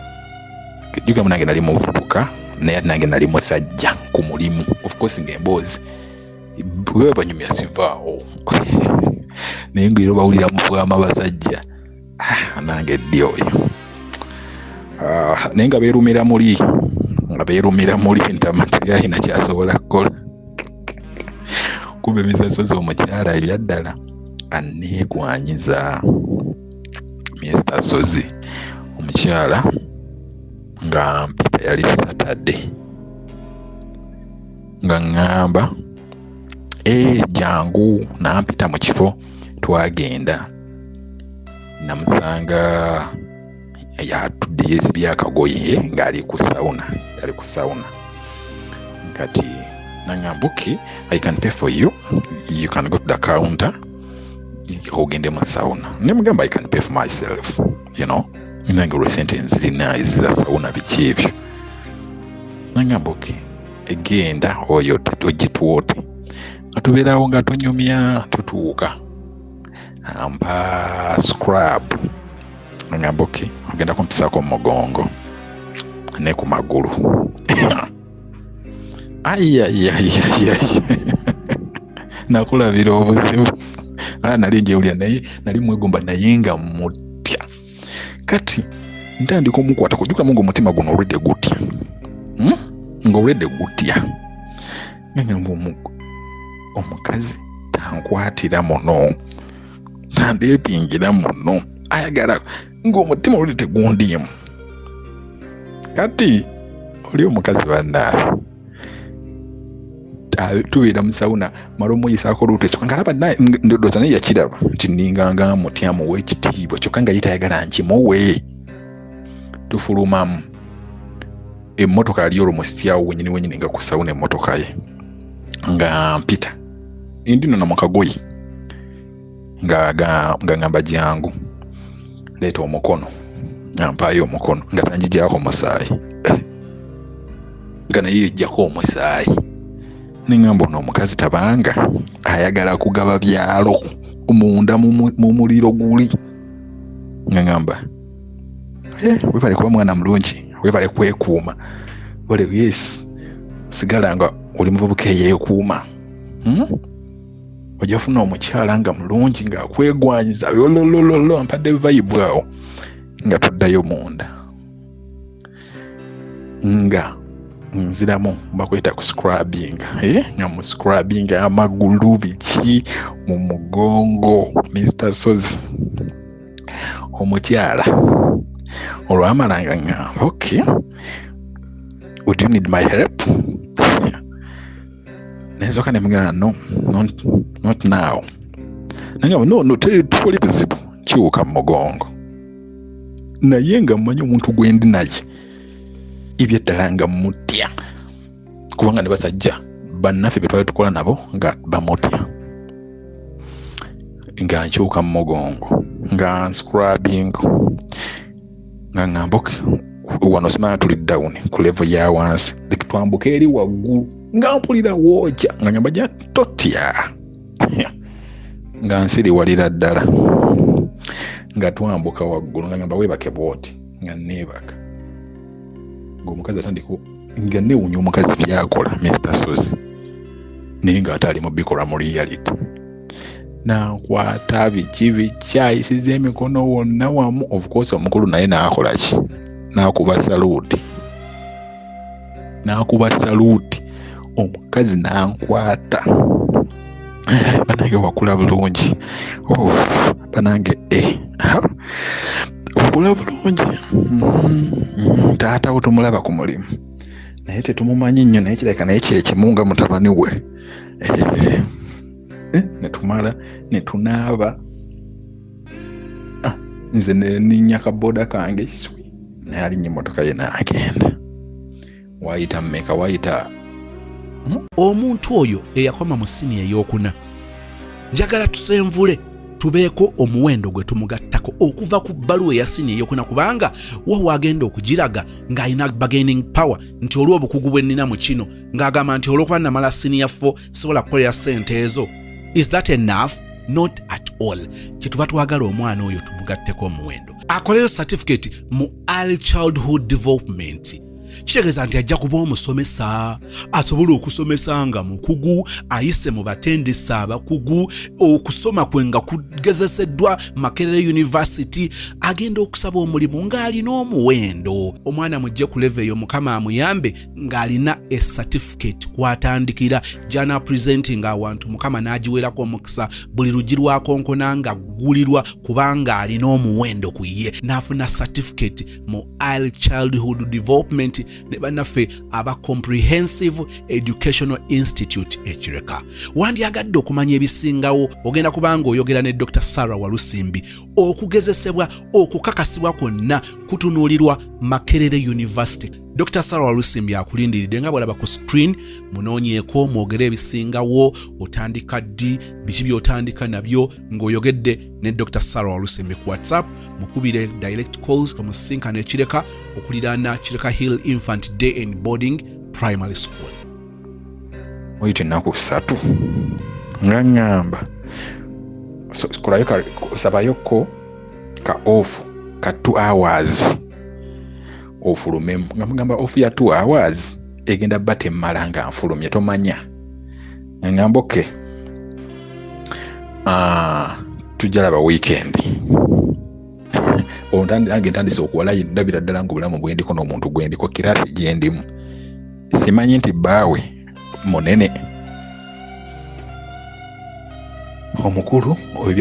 jugamu, nange nali muvubuka, naye ate nange nali musajja ku mulimu. Of course, ng'emboozi bwe banyumya sivaawo, naye nga era obawulira mu bwama basajja. Ah, nange ddi oyo. Ah, naye nga beerumira muli, nga beerumira muli ntama, teyalina kyasobola kukola. Kuba emisaso z'omukyala ebyaddala aneegwanyiza Mr Sozi. Omukyala nga mpita, yali Saturday, nga ŋŋamba, "E, jangu." Nampita mu kifo, twagenda, namusanga yatudde yeesibye akagoye ng'ali ku sauna, ali ku sauna. Kati nangamba, "Okay, I can pay for you, you can go to the counter, ogende mu sauna." Nemugamba, "I can pay for myself, nange olwesente nzirina eziza sauna, biki ebyo." Nangamba, "Okay, egenda oyo ogitwote." Nga tubeerawo nga tunyumya, tutuuka ampa scrub, ngamba, "Okay, ogenda kumpisaako mu mugongo ne ku magulu." Ayayayayay, nakulabira obuzibu. Nali njewulira, naye nali mwegomba, naye nga mutya. Kati ntandika omukwata, kujjukamu nga omutima guno olwedde gutya, Nga olwedde gutya, nga ngamba, omukazi tankwatira muno, tandeepingira muno, ayagala ng'omutima olwedde tegundiimu. Kati oli omukazi bannaabe tubeera mu sauna, mala omuyisaako oluuto ekyoka nga alaba, ndowooza naye yakiraba nti ninganga mutya muwe ekitiibwa, kyokka nga ye tayagala nkimuwe. Tufulumamu, emmotoka yali olwo musityawo wenyini wenyini nga ku sauna, emmotoka ye. Nga mpita ndi nno mu kagoye, nga ngamba, "Jangu, leeta omukono." Nga mpaayo omukono, nga tangigyako omusaayi, nga naye yejjako omusaayi. Neŋŋamba, "Ono omukazi tabanga ayagala kugaba byalo munda mu muliro guli." Nga ŋŋamba, "Eh, webale kuba mwana mulungi, webale kwekuuma, webale. Yes, sigala nga oli muvubuka eyeekuuma, Ojja funa omukyala nga mulungi ng'akwegwanyiza." Lolololo, mpadde vibe awo. Nga tuddayo munda, nga nziramu bakweta ku scrubbing, eh? Nga mu scrubbing amagulu, biki, mu mugongo. Mr Sozi, omukyala olwamala nga ŋŋamba, "Okay, would you need my help?" Nensooka ne mugamba, "No, not now." Nangamba, "No, tewali buzibu, kiwuka mu mugongo." Naye nga mmanyi omuntu gwendi naye ebyaddala nga mutya, kubanga ne basajja bannaffe be twali tukola nabo nga bamutya. Nga nkyuka mu mugongo, nga nscrubbing, nga ŋŋamba, "Okay, wano simanya tuli down ku level ya wansi, leka twambuke eri waggulu." Nga mpulira wookya, nga ngamba, "Ja totya." Nga nsiriwalira ddala, nga twambuka waggulu, nga ngamba, "Weebake bwoti." Nga neebaka, ng'omukazi atandika, nga neewunya omukazi byakola, Mr Sozi, naye ng'ate ali mu bikolwa mu reality. Nankwata, biki biki, ayisiza emikono wonna wamu. Of course, omukulu naye n'akola ki? N'akuba saluti, n'akuba saluti. Omukazi n'ankwata, "Banange, wakula bulungi. Oh, banange, eh, wakula bulungi. Taata wo tumulaba ku mulimu, naye tetumumanyi nnyo, naye kirabika naye kyekimu nga mutabani we." Eh, eh, netumala netunaaba. Ah, nze neninnya kaboda kange swi, naye alinnya emmotoka ye n'agenda. Wayita mmeka? Wayita Omuntu oyo eyakoma mu siniya ey'okuna, njagala tusenvule, tubeeko omuwendo gwe tumugattako. ebimukwatako okuva ku bbaluwa eya siniya eyokuna, kubanga wa waagenda okugiraga ng'alina bargaining power nti olw'obukugu bwe nnina mu kino, ng'agamba nti olw'okuba namala siniya 4 sobola kukolera ssente ezo. Is that enough? Not at all. Kyetuva twagala omwana oyo tumugatteko omuwendo, akoleyo certificate mu early childhood development. Kitegeeza nti ajja kuba omusomesa asobola okusomesa nga mukugu, ayise mu batendesi abakugu, okusoma kwe nga kugezeseddwa Makerere University. Agenda okusaba omulimu ng'alina omuwendo. Omwana mujje ku level eyo, Mukama amuyambe, ng'alina e certificate kwatandikira gyana presenting awantu, Mukama n'agiwerako omukisa, buli luggi lwakonkona nga ggulirwa kubanga alina omuwendo ku ye. N'afuna certificate mu early childhood development ne bannaffe aba Comprehensive Educational Institute Ekireka. Wandyagadde okumanya ebisingawo, ogenda kubanga oyogera ne Dr Sarah Walusimbi. Okugezesebwa okukakasibwa kwonna kutunuulirwa Makerere University. Dr Sarah Walusimbi akulindiridde nga bwalaba ku screen. Munoonyeeko, mwogere ebisingawo. Otandika ddi? Biki by'otandika nabyo? Ng'oyogedde ne Dr Sarah Walusimbi ku WhatsApp, mukubire direct calls, omusinkano Ekireka okuliraana Kireka Hill Infant Day and Boarding Primary School. Oyita ennaku 3 nga ŋŋamba, kolayo sabayokko ka off ka 2 hours ofulumemu. Nga mugamba, off ya 2 hours egenda bba temmala nga nfulumye, tomanya. Nga ŋŋamba, okay, tujja laba weekend. Nange ntandise okuwala, ndabira ddala nga obulamu bwendiko n'omuntu gwendiko, kiraasi gyendimu, simanyi nti bbaawe munene omukulu.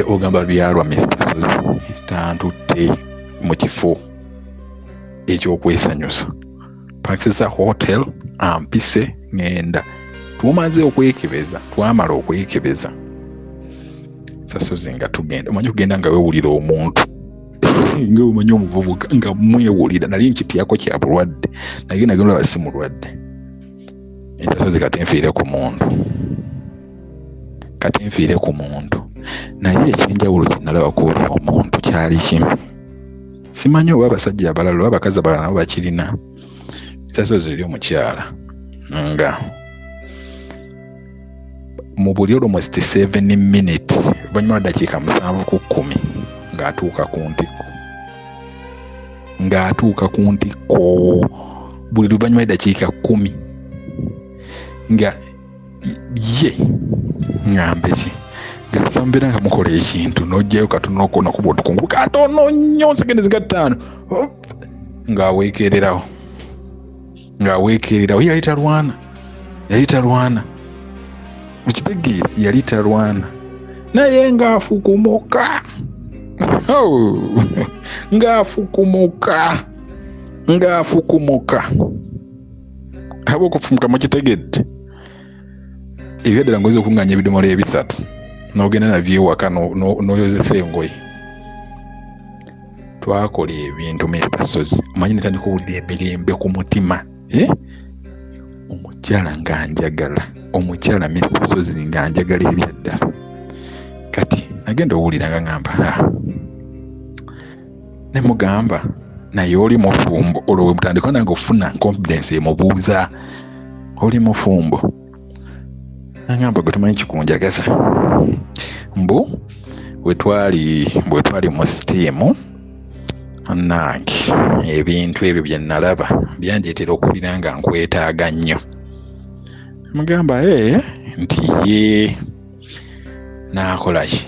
Ogamba byalwa Mr Sozi tantutte mu kifo ekyokwesanyusa, pakisisa hotel, ampise ŋŋenda. Tumaze okwekebeza, twamala okwekebeza sasozi nga tugenda. Omanyi okugenda nga wewulira omuntu, nga omanyi omuvubuka nga mwewulira, nali nkityako kya bulwadde, naye nagenda olaba si mulwadde. Ensasozi kati nfiire ku muntu, kati nfiire ku muntu. Naye ekyenjawulo kyenalaba ku oli omuntu kyali kimu, simanyi oba abasajja abalala oba abakazi abalala nabo bakirina. Sasozi eri omukyala nga mu buli almost 7 minutes, oluvannyuma lwa dakiika 7 ku 10, ng'atuuka ku ntikko, ng'atuuka ku ntikko buli luvannyuma lw'eddakiika 10. Nga ye ŋŋambe ki, nga sambeera nga mukola ekintu n'ojjayo katono nokuba otukungulu katono nnyo, sekendi zinga 5, ng'aweekererawo, ng'aweekererawo. Yali talwana, yali talwana, okitegeere, yali talwana, naye ng'afukumuka. Oh, ng'afukumuka, ng'afukumuka. Aba okufumuka mukitegedde? Ebyaddala ngoza okuŋŋaanya ebidomola ebisatu n'ogenda nabyo ewaka n'oyozesa engoye. Twakola ebintu, Mr Sozi, omanyi netandika owulira emirembe ku mutima, eh? Omukyala nga njagala, omukyala Mr Sozi nga njagala ebyaddala. Kati nagenda owulira nga ŋŋamba, ne mugamba, naye oli mufumbo? Olwo we mutandika nange okufuna confidence emubuuza, oli mufumbo? Nagamba, gwe tomanyi kikunjagaza, mbu wetwali bwe twali mu sitiimu nange ebintu ebyo bye nalaba byandeetera okuwulira nga nkwetaaga nnyo. Mugamba, ee, nti ye naakola ki?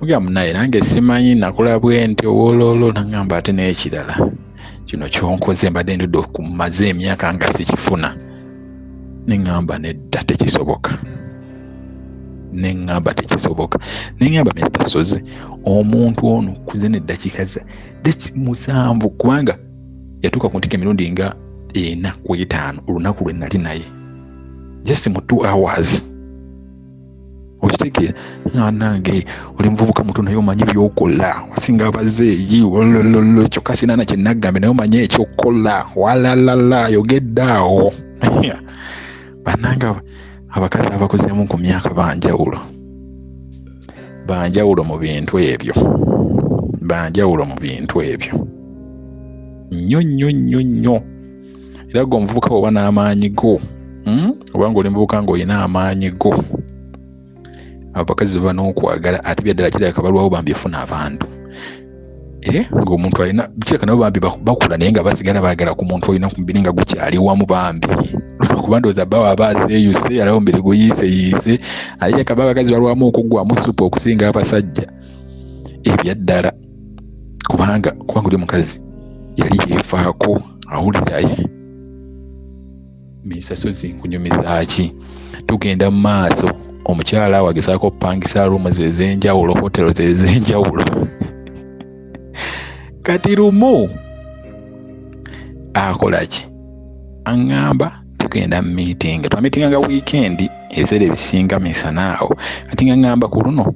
Mugamba, munaye nange simanyi nakola bwe nti owoloolo. Nagamba, ate n'ekirala kino kyonkoze mbadde ndudde okumaze emyaka nga sikifuna. Neŋŋamba, nedda, tekisoboka. Neŋŋamba, tekisoboka. Neŋŋamba, Mr Sozi, omuntu ono kuze neddakiika 7, kubanga yatuuka ku ntikko emirundi nga 4 ku 5 olunaku lwe nali naye, just mu 2 hours, okitegeera? Nange oli muvubuka muto naye omanyi byokola, osinga abazeeyi olololo. Kyokka sinaana kyenaggambye, naye omanyi ekyokukola, walalala yogedde awo. Bannange, abakazi abakuzeemu ku myaka banjawulo, banjawulo mu bintu ebyo. Banjawulo mu bintu ebyo nnyo nnyo nnyo nnyo. Era gwe omuvubuka oba n'amaanyi go, oba ng'oli muvubuka ng'olina amaanyi go, abakazi baba n'okwagala ate byaddala kirabika balwawo bambi efuna abantu. Ng'omuntu alina kirabika nabo bambi bakula naye nga basigala baagala ku muntu olina ku mubiri nga gukyali wamu bambi, lwakuba ndowooza bba waaba azeeyuse alaba omubiri guyiiseyiise, ate kirabika bo abakazi balwamu okuggwamu ssupu okusinga abasajja ebyaddala, kubanga oli omukazi yali yeefaako awulira ye. Misasozi nkunyumiza ki? Tugenda mu maaso, omukyala awo agezaako okupangisa rooms ez'enjawulo, hotels ez'enjawulo. Kati lumu akola ki? Aŋŋamba tugenda mu meeting. Twamitinga nga weekend, ebiseera ebisinga misana awo. Kati nga ŋŋamba ku luno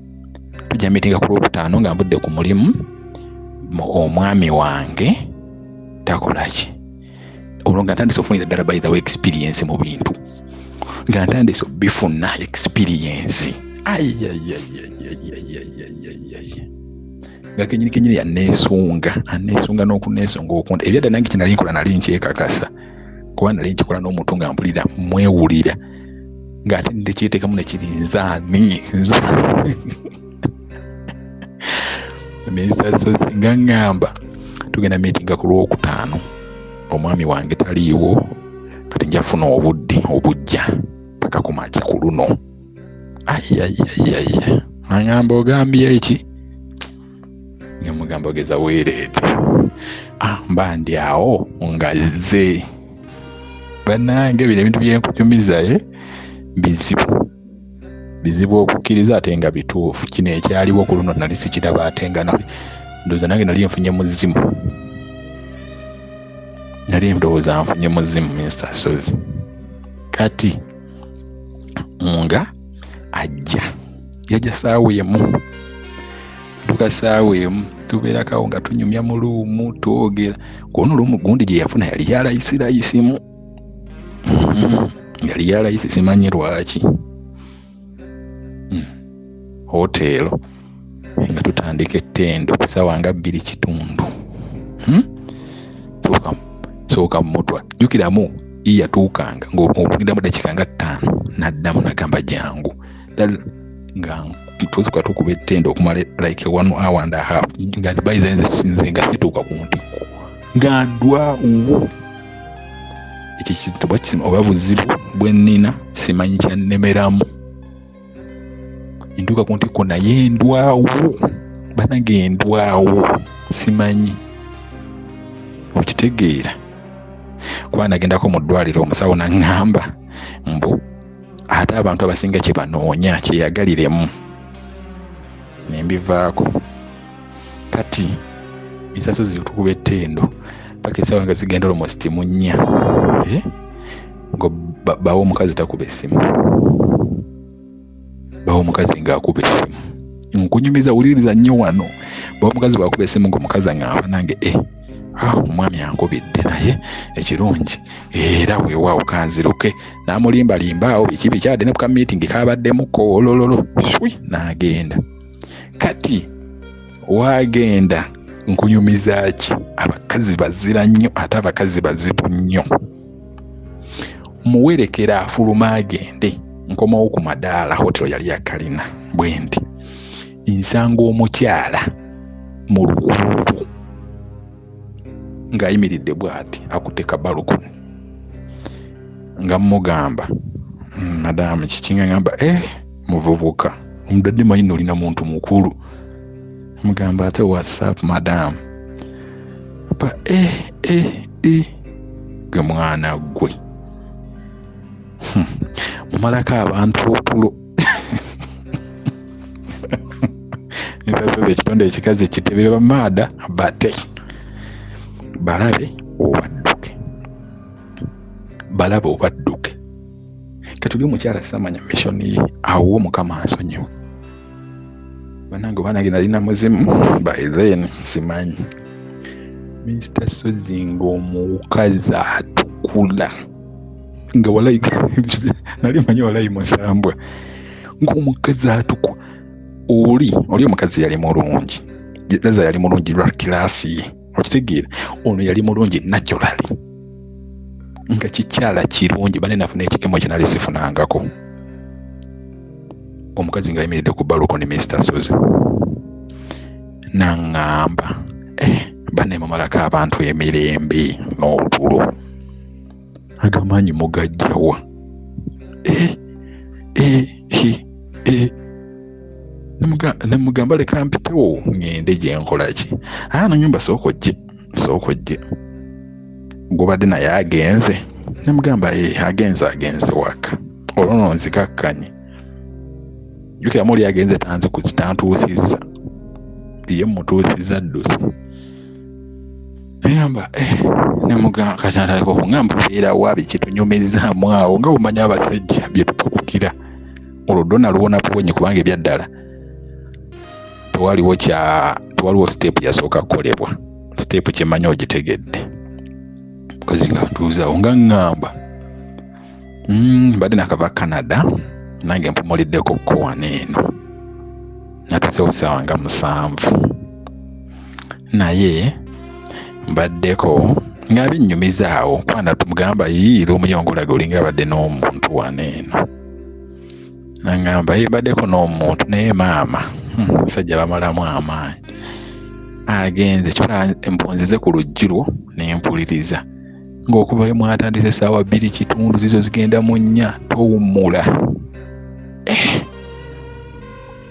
tujja meetinga ku Lwokutaano nga nvudde ku mulimu, omwami wange takola ki? Olwo nga ntandise okufunira ddala by the way experience mu bintu, nga ntandise okubifuna experience. Ayayayayayayayayayay, nga kenyini kenyini yanneesunga, anneesunga n'okunneesunga okunda. Ebyadda nange kye nali nkola nali nkyekakasa, kuba nali nkikola n'omuntu nga mpulira mwewulira, ng'ate ndekyeteekamu ne kiri nze ani? Mister Sozi nga ŋŋamba tugenda meetinga ku Lwokutaano, omwami wange taliiwo, kati nja kufuna obudde obujja paka ku makya ku luno. Ayayayaya, aŋŋamba ogambye ki? Nga mugamba ogeza weereete. Mba ndi awo nga zze. Bannange bino ebintu bye nkunyumiza, bizibu. Bizibu okukkiriza ate nga bituufu. Kino ekyaliwo ku luno nali sikiraba, ate nga ndowooza nange nali nfunye muzimu. Nali ndowooza nfunye muzimu Mister Sozi. Kati nga ajja, yajja ssaawa emu, tuuka ssaawa emu tubeerako awo nga tunyumya mu luumu twogera. Ku luno luumu gundi gye yafuna yali yalayisirayisimu, yali yalayisi simanyi lwaki. Hoteero nga tutandika ettendo ku ssaawa nga 2:15. Sooka mutwa jjukiramu yatuukanga ng'okulindamu dakiika nga 5 n'addamu n'agamba jangu. Nga tuzuka tukuba ettendo okumala like 1 hour and a half, nga bayiza nze sinze nga situuka ku ntikko nga ndwawo. Ekyo kizibu oba buzibu bwe nnina simanyi kyannemeramu. Ntuuka ku ntikko naye ndwawo, bannange ndwawo simanyi okitegeera. Kuba nagendako mu ddwaliro omusawo n'aŋŋamba mbu ate abantu abasinga kye banoonya kyeyagaliremu, ne mbivaako. Kati misaso zitukuba ettendo paka essaawa nga zigenda almost mu 4, nga bawo omukazi takuba essimu, bawo omukazi ng'akuba essimu. Nkunyumiza wuliriza nnyo wano, bawo omukazi bw'akuba essimu ng'omukazi aŋŋamba nange, omwami ankubidde naye ekirungi era weewaawo kanziruke, n'amulimbalimba awo biki biki ate ne ku ka meeting kabaddemu ko olololo swi n'agenda. Kati waagenda nkunyumiza ki? Abakazi bazira nnyo ate abakazi bazibu nnyo. Muwerekera afuluma agende, nkomawo ku madaala hotel yali yakalina bwe nti nsanga omukyala mu lukuubo ng'ayimiridde bw'ati akutte kabalukoni, nga mmugamba madamu kiki? Nga ngamba muvubuka omudadde manyi nno olina muntu mukulu. Mugamba ate what's up madamu? Pa gwe mwana gwe. Mumalako abantu otulo. Ensaso ekitonde ekikazi kitebe bamaada bate balabe obadduke, balabe obadduke. Kati oli omukyala samanya mission ye, awo Mukama ansonyiwe. Bannange oba nange nalina muzimu by then simanyi. Mister Sozi ng'omukazi atukula nga walayi nali manyi walayi musambwa, ng'omukazi atukula. Oli omukazi yali mulungi Laza yali mulungi lwa kilaasi ye, okitegeera? Ono yali mulungi naturally, nga kikyala kirungi. Bane nafuna ekikemo kye nali sifunangako. Omukazi ng'ayimiridde ku balcony, Mr. Sozi, naŋŋamba, "Bane mumalako abantu emirembe n'otulo, agamanyi mugajjawa?" Nemugamba, "Leka mpitewo ŋŋende gye nkola ki." "Aa," nanyumba, "sooka ojje, sooka ojje, gubadde naye agenze?" Nemugamba, "Agenze, agenze waka." Olwo no nzikakkanye, jjukiramu oli agenze tanzikuzi, tantuusizza, ye mutuusizza ddusi. Nayamba nemugamba, kati natandika okuŋŋamba, "Obeerawa? Biki? Tunyumizaamu awo." Nga bw'omanyi abasajja bye tupakukira, olwo ddo naluwona buwonyi, kubanga ebyaddala tewaliwo kya tewaliwo step yasooka kukolebwa. Step kyemanyi ogitegedde. Mukazi nga ntuuzaawo nga ŋŋamba, "Mbadde nakava Canada, nange mpumuliddeko ko wano eno, natuusewo ssaawa nga 7, naye mbaddeko," nga binnyumizaawo kuba tumugamba, "Yii, room yo ngulaga olinga abadde n'omuntu wano eno." Naŋŋamba, "Ye mbaddeko n'omuntu, naye maama, musajja bamalamu amaanyi, agenze kyola mpunzize ku luggi lwo ne mpuliriza ng'okuva mwatandise essaawa 2:15, zizo zigenda mu 4, towummula."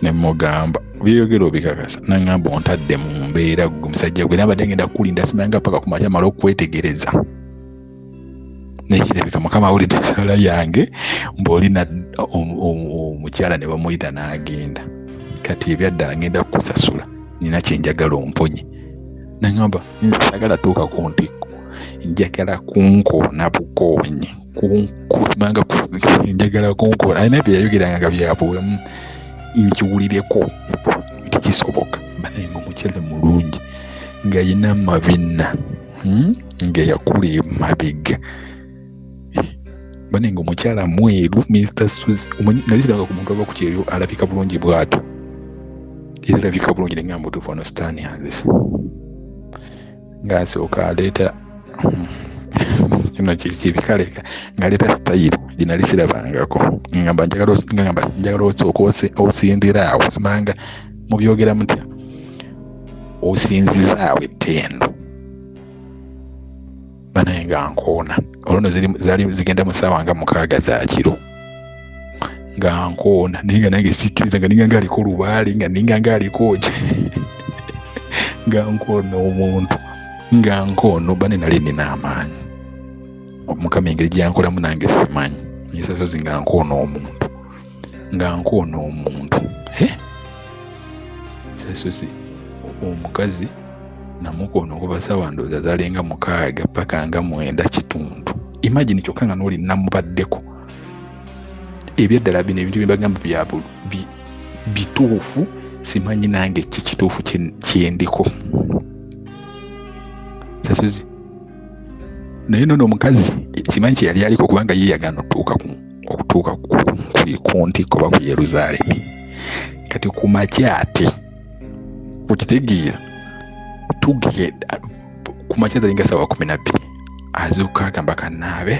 Ne mugamba, "Byeyogera obikakasa?" Naŋŋamba, "Ontadde mu mbeera gwe musajja gwe, nabadde ngenda kukulinda simanga paka ku makya mala okwetegereza, naye kirabika Mukama awulidde essaala yange mbw'olina omukyala ne bamuyita n'agenda. Kati ebyaddala ngenda kukusasula, nina kye njagala omponye." Naŋŋamba, "Nze saagala tuuka ku ntikko, njagala kunkoona bukoonyi, simanga njagala kunkoona." Alina bye yayogeranga nga byabuwemu, nkiwulireko nti kisoboka. Banaye nga omukyala mulungi, ng'ayina amabina, nga yakula emabega. Banaye nga omukyala mweru, Mr. Suzy, nali sirabanga ku muntu ava ku kyeyo alabika bulungi bw'atyo, era alabika bulungi. Ne ŋŋamba, "Otuufu, ono sitaani anzise." Ng'asooka aleeta kino kibikaleka, ng'aleeta sitayiro gye nali sirabangako. Ngamba njagala osooka osindira awo, simanga mubyogera mutya, osinziza awo ettendo. Banaye nga nkoona, olwo nno zaali zigenda mu ssaawa nga 6 za kiro, nga nkoona, naye nga nange sikkiriza, nga ninga ng'aliko lubaale, nga ninga ng'aliko ki, nga nkoona omuntu, nga nkoona. Bane nali nina amaanyi, Mukama engeri gyankolamu nange simanyi. Nyisasozi, nga nkoona omuntu, nga nkoona omuntu. Sasozi, omukazi namukoona okuva ssaawa ndowooza zaalinga 6 paka nga 9:15. Imagine, kyokka nga n'oli namubaddeko. Ebyaddala bino ebintu bye mbagamba bya bituufu, simanyi nange ki kituufu kyendiko. Sasozi, naye nono omukazi simanyi kye yali aliko, kubanga ye yagaana okutuuka ku ntikko oba ku Yerusaalemi. Kati ku makya ate, okitegeera, tugenda ku makya zalinga ssaawa 12, azuuka agamba, "Kanaabe,"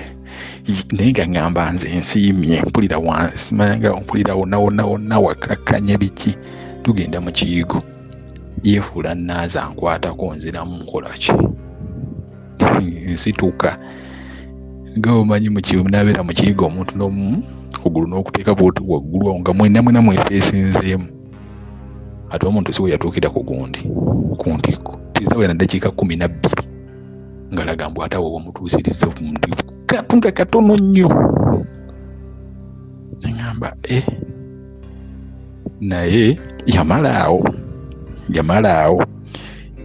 naye nga ŋŋamba nze nsiimye, mpulira wansi, manya mpulira wonna wonna wonna wakakkanye biki. Tugenda mu kiyigo, yeefuula naaza nkwatako, nziramu nkola ki, nsituka. Nga omanyi nabeera mu kiyigo, omuntu n'omu kugulu n'okuteeka bwoti waggulu awo, nga mwenna mwena mwefeesinzeemu. Ate omuntu si we yatuukira ku gundi ku ntikko, tezawera na ddakiika 12, ng'alaga mbu ate awo wamutuusirizza ku ntikko nga katono nnyo. Neŋŋamba, naye yamala awo, yamala awo,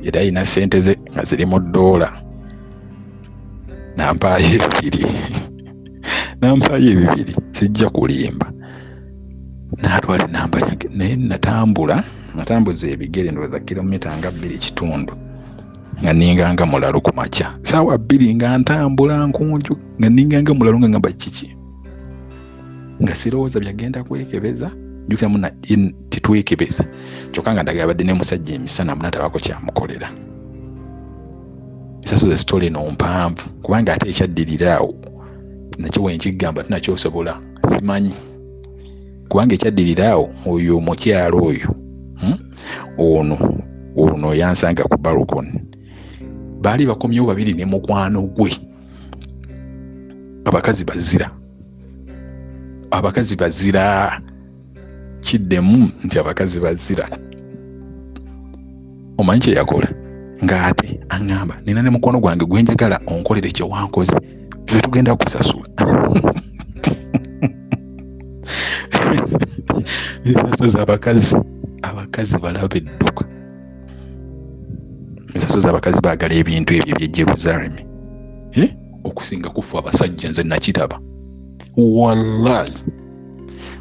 era alina ssente ze nga ziri mu ddoola, nampaayo ebibiri, nampaayo ebibiri, sijja kulimba. N'atwala enamba yange, naye natambula, natambuza ebigere ndowooza kilomita nga 2.5, nga ninganga mulalu ku makya saawa 2, nga ntambula nkunju, nga ninganga mulalu, nga ngamba kiki, nga sirowooza byagenda kwekebeza. Njukira muna tetwekebeza, kyokka nga Ndagala abadde ne musajja emisana munatabako kyamukolera. Esaso ze sitole eno mpanvu, kubanga ate ekyaddirira awo nakyo wenkigamba tunakyosobola simanyi, kubanga ekyaddirira awo oyo omukyalo oyo ono yansanga ku balcony, baali bakomyewo babiri ne mukwano gwe. Abakazi bazira, abakazi bazira, kiddemu nti abakazi bazira. Omanyi kye yakola? Ng'ate aŋŋamba nina ne mukwano gwange gwe njagala onkolere kye wankoze, ffe tugenda kusasula. Ensaso z'abakazi, abakazi balaba edduka. Ensaso z'abakazi baagala ebintu ebyo eby'e Jerusalem okusinga kufa abasajja. Nze nakiraba wallahi.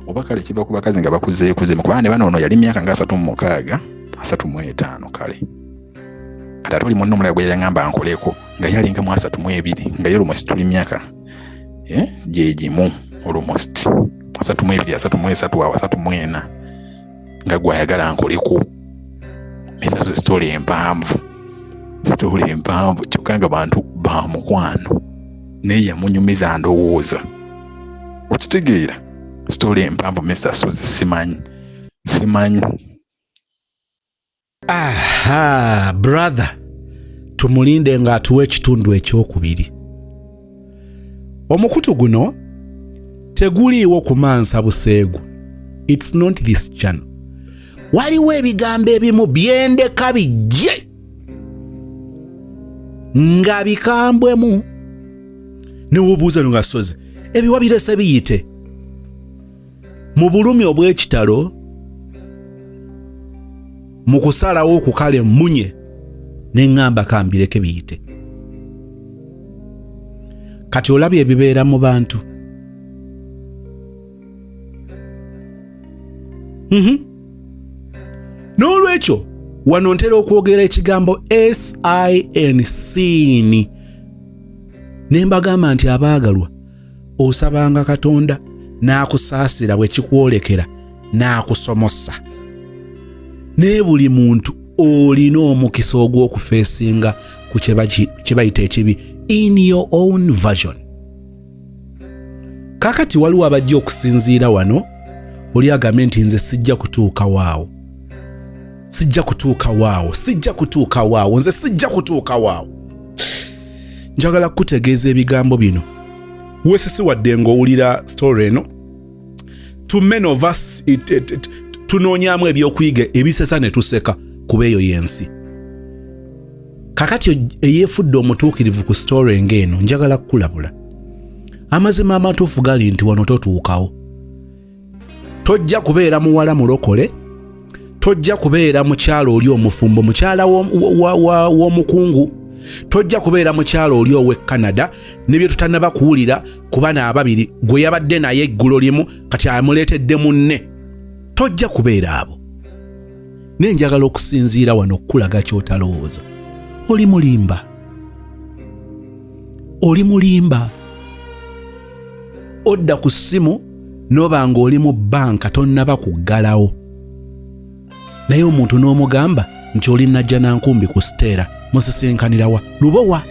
Oba kale kiva ku bakazi nga bakuzeekuzeemu, kubanga ne bano ono yali myaka nga 36, 35 kale. Kati ate oli munno omulala gwe yaŋŋamba nkoleko nga ye alinga mu 32, nga ye almost tuli myaka gye gimu, almost 32, 33 awo, 34, nga gwe ayagala nkoleko. Ezazo sitole empanvu, sitole empanvu, kyokka nga bantu ba mukwano, naye yamunyumiza ndowooza. Okitegeera? Sitole empanvu Mr. Suzy, simanyi, simanyi. Aha, brother, tumulinde ng'atuwa ekitundu ekyokubiri. Omukutu guno teguliiwo kumansa buseegu. It's not this channel. Waliwo ebigambo ebimu byendeka bijje nga bikambwemu, newobuuza no nga sozi ebiwa birese biyite mu bulumi obw'ekitalo, mu kusalawo okukala emmunye, ne ŋŋamba kambireke biyite. Kati olabye ebibeera mu bantu. N'olwekyo wano ntera okwogera ekigambo sin sin, ne mbagamba nti abaagalwa, osabanga Katonda n'akusaasira bwe kikwolekera n'akusomosa. Naye buli muntu olina omukisa ogw'okufeesinga ku kye bayita ekibi in your own version. Kaakati waliwo abajja okusinziira wano, oli agambye nti nze sijja kutuuka waawo, sijja kutuuka waawo, sijja kutuuka waawo, nze sijja kutuuka waawo. Njagala kukutegeeza ebigambo bino weesisi wadde ng'owulira story eno. To many of us tunoonyaamu ebyokuyiga ebisesa ne tuseka, kuba eyo y'ensi. Kakati eyeefudde omutuukirivu ku story ng'eno, njagala kukulabula. Amazima amatuufu gali nti wano totuukawo. Tojja kubeera muwala mulokole, tojja kubeera mukyala oli omufumbo, mukyala w'omukungu, tojja kubeera mukyala oli ow'e Canada ne bye tutannaba kuwulira ku bano ababiri gwe yabadde naye eggulo limu kati amuleetedde munne. Tojja kubeera abo. Naye njagala okusinziira wano okukulaga ky'otalowooza. Oli mulimba, oli mulimba. Odda ku ssimu n'oba ng'oli mu bbanka tonnaba kuggalawo, naye omuntu n'omugamba nti oli najja na nkumbi ku siteera, musisinkanirawa Lubowa.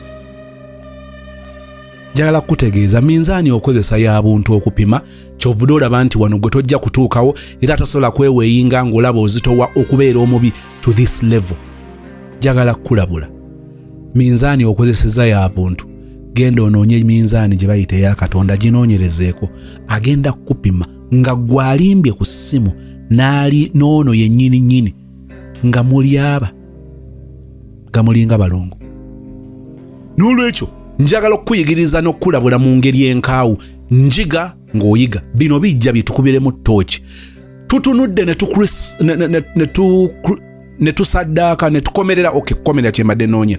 Njagala kukutegeeza minzaani okozesa ya buntu okupima, kyovudde olaba nti wano gwe tojja kutuukawo, era tosobola kweweeyinga ng'olaba ozitowa okubeera omubi to this level. Njagala kukulabula, minzaani okozeseza ya buntu. Genda onoonye minzaani gye bayita eya Katonda, ginoonyerezeeko. Agenda kukupima nga gw'alimbye ku ssimu n'ali n'ono yennyini nnyini, nga muli aba nga mulinga balongo. N'olwekyo njagala okukuyigiriza n'okukulabula mu ngeri enkaawu. Njiga ng'oyiga, bino bijja bitukubiremu ttooki. Tutunudde ne tusaddaaka ne tukomerera. Ok, kukomerera kyembadde noonya,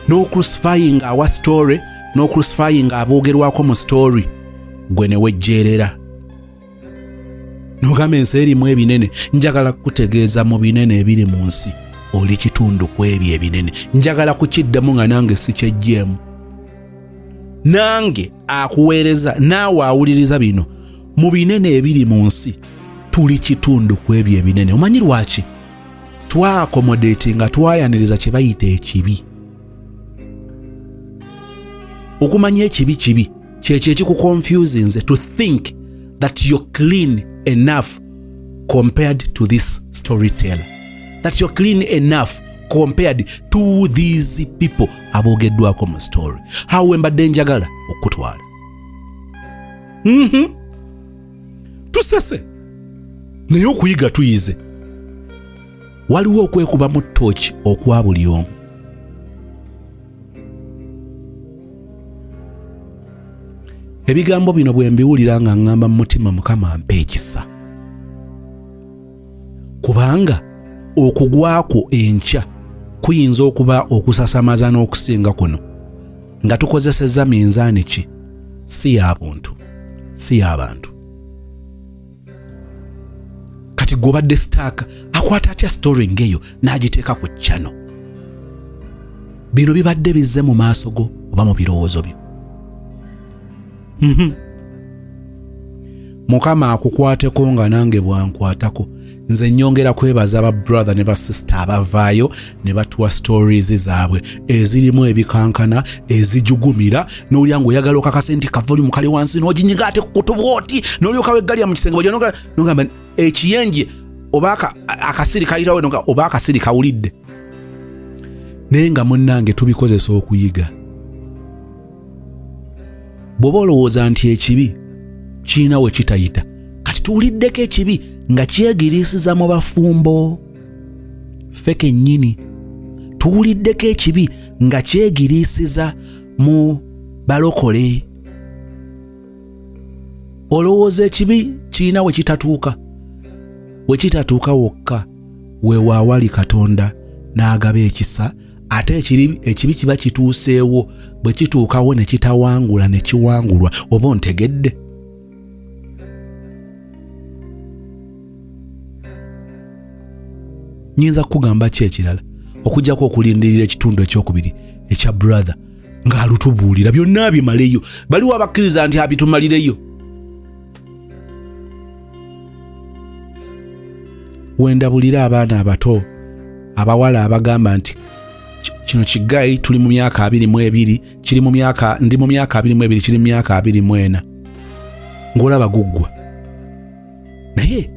n'ocrucifying awa story, n'ocrucifying aboogerwako mu story, gwe ne wejjeerera n'ogamba ensi erimu ebinene. Njagala kukutegeeza mu binene ebiri mu nsi oli kitundu ku ebyo ebinene. Njagala kukiddemu nga nange sikyejjeemu, nange akuweereza naawe awuliriza bino. Mu binene ebiri mu nsi tuli kitundu ku ebyo ebinene. Omanyi lwaki? Twakomodeti nga twayaniriza kye bayita ekibi. Okumanya ekibi kibi kyekyo ekikuconfusinze to think that you're clean enough compared to this storyteller, that you're clean enough compared to these people aboogeddwako mu story. Awo mbadde njagala okutwala. Tusese naye okuyiga tuyize. Waliwo okwekubamu ttooki okwa buli omu. Ebigambo bino bwe mbiwulira nga ŋŋamba mu mutima, Mukama mpa ekisa, kubanga okugwakwo enkya kuyinza okuba okusasamaza n'okusinga kuno nga tukozesezza minzaani ki si ya buntu, si y'abantu. Kati gw'obadde stuck akwata atya story ng'eyo n'agiteeka ku channel? Bino bibadde bizze mu maaso go oba mu birowoozo byo? Mukama akukwateko nga nange bwankwatako. Nze nyongera kwebaza ba brother ne basista abavaayo ne batuwa stories zaabwe ezirimu ebikankana, ezijugumira, n'olya ngaoyagala okakase nti ka volume kali wansi, n'oginyiga ate kukutu bwoti, n'olyoka weggalya mu kisenge, nogamba ekiyenje oba akasiri kayitawo, oba akasiri kawulidde. Naye nga munnange tubikozesa okuyiga. Bw'oba olowooza nti ekibi kirina we kitayita, kati tuwuliddeko ekibi nga kyegiriisiza mu bafumbo ffe kennyini, tuwuliddeko ekibi nga kyegiriisiza mu balokole. Olowooza ekibi kirina we kitatuuka? We kitatuuka wokka wewaawali Katonda n'agaba ekisa. Ate ekibi kiba kituuseewo, bwe kituukawo ne kitawangula ne kiwangulwa. Oba ontegedde? Nyinza kukugamba ki ekirala okujjako okulindirira ekitundu ekyokubiri ekya brother ng'alutubuulira byonna abimaleyo? Baliwo abakkiriza nti abitumalireyo. Wendabulira abaana abato abawala abagamba nti kino kigayi, tuli mu myaka 22, kiri mu myaka, ndi mu myaka 22, kiri mu myaka 24, ng'olaba guggwa. Naye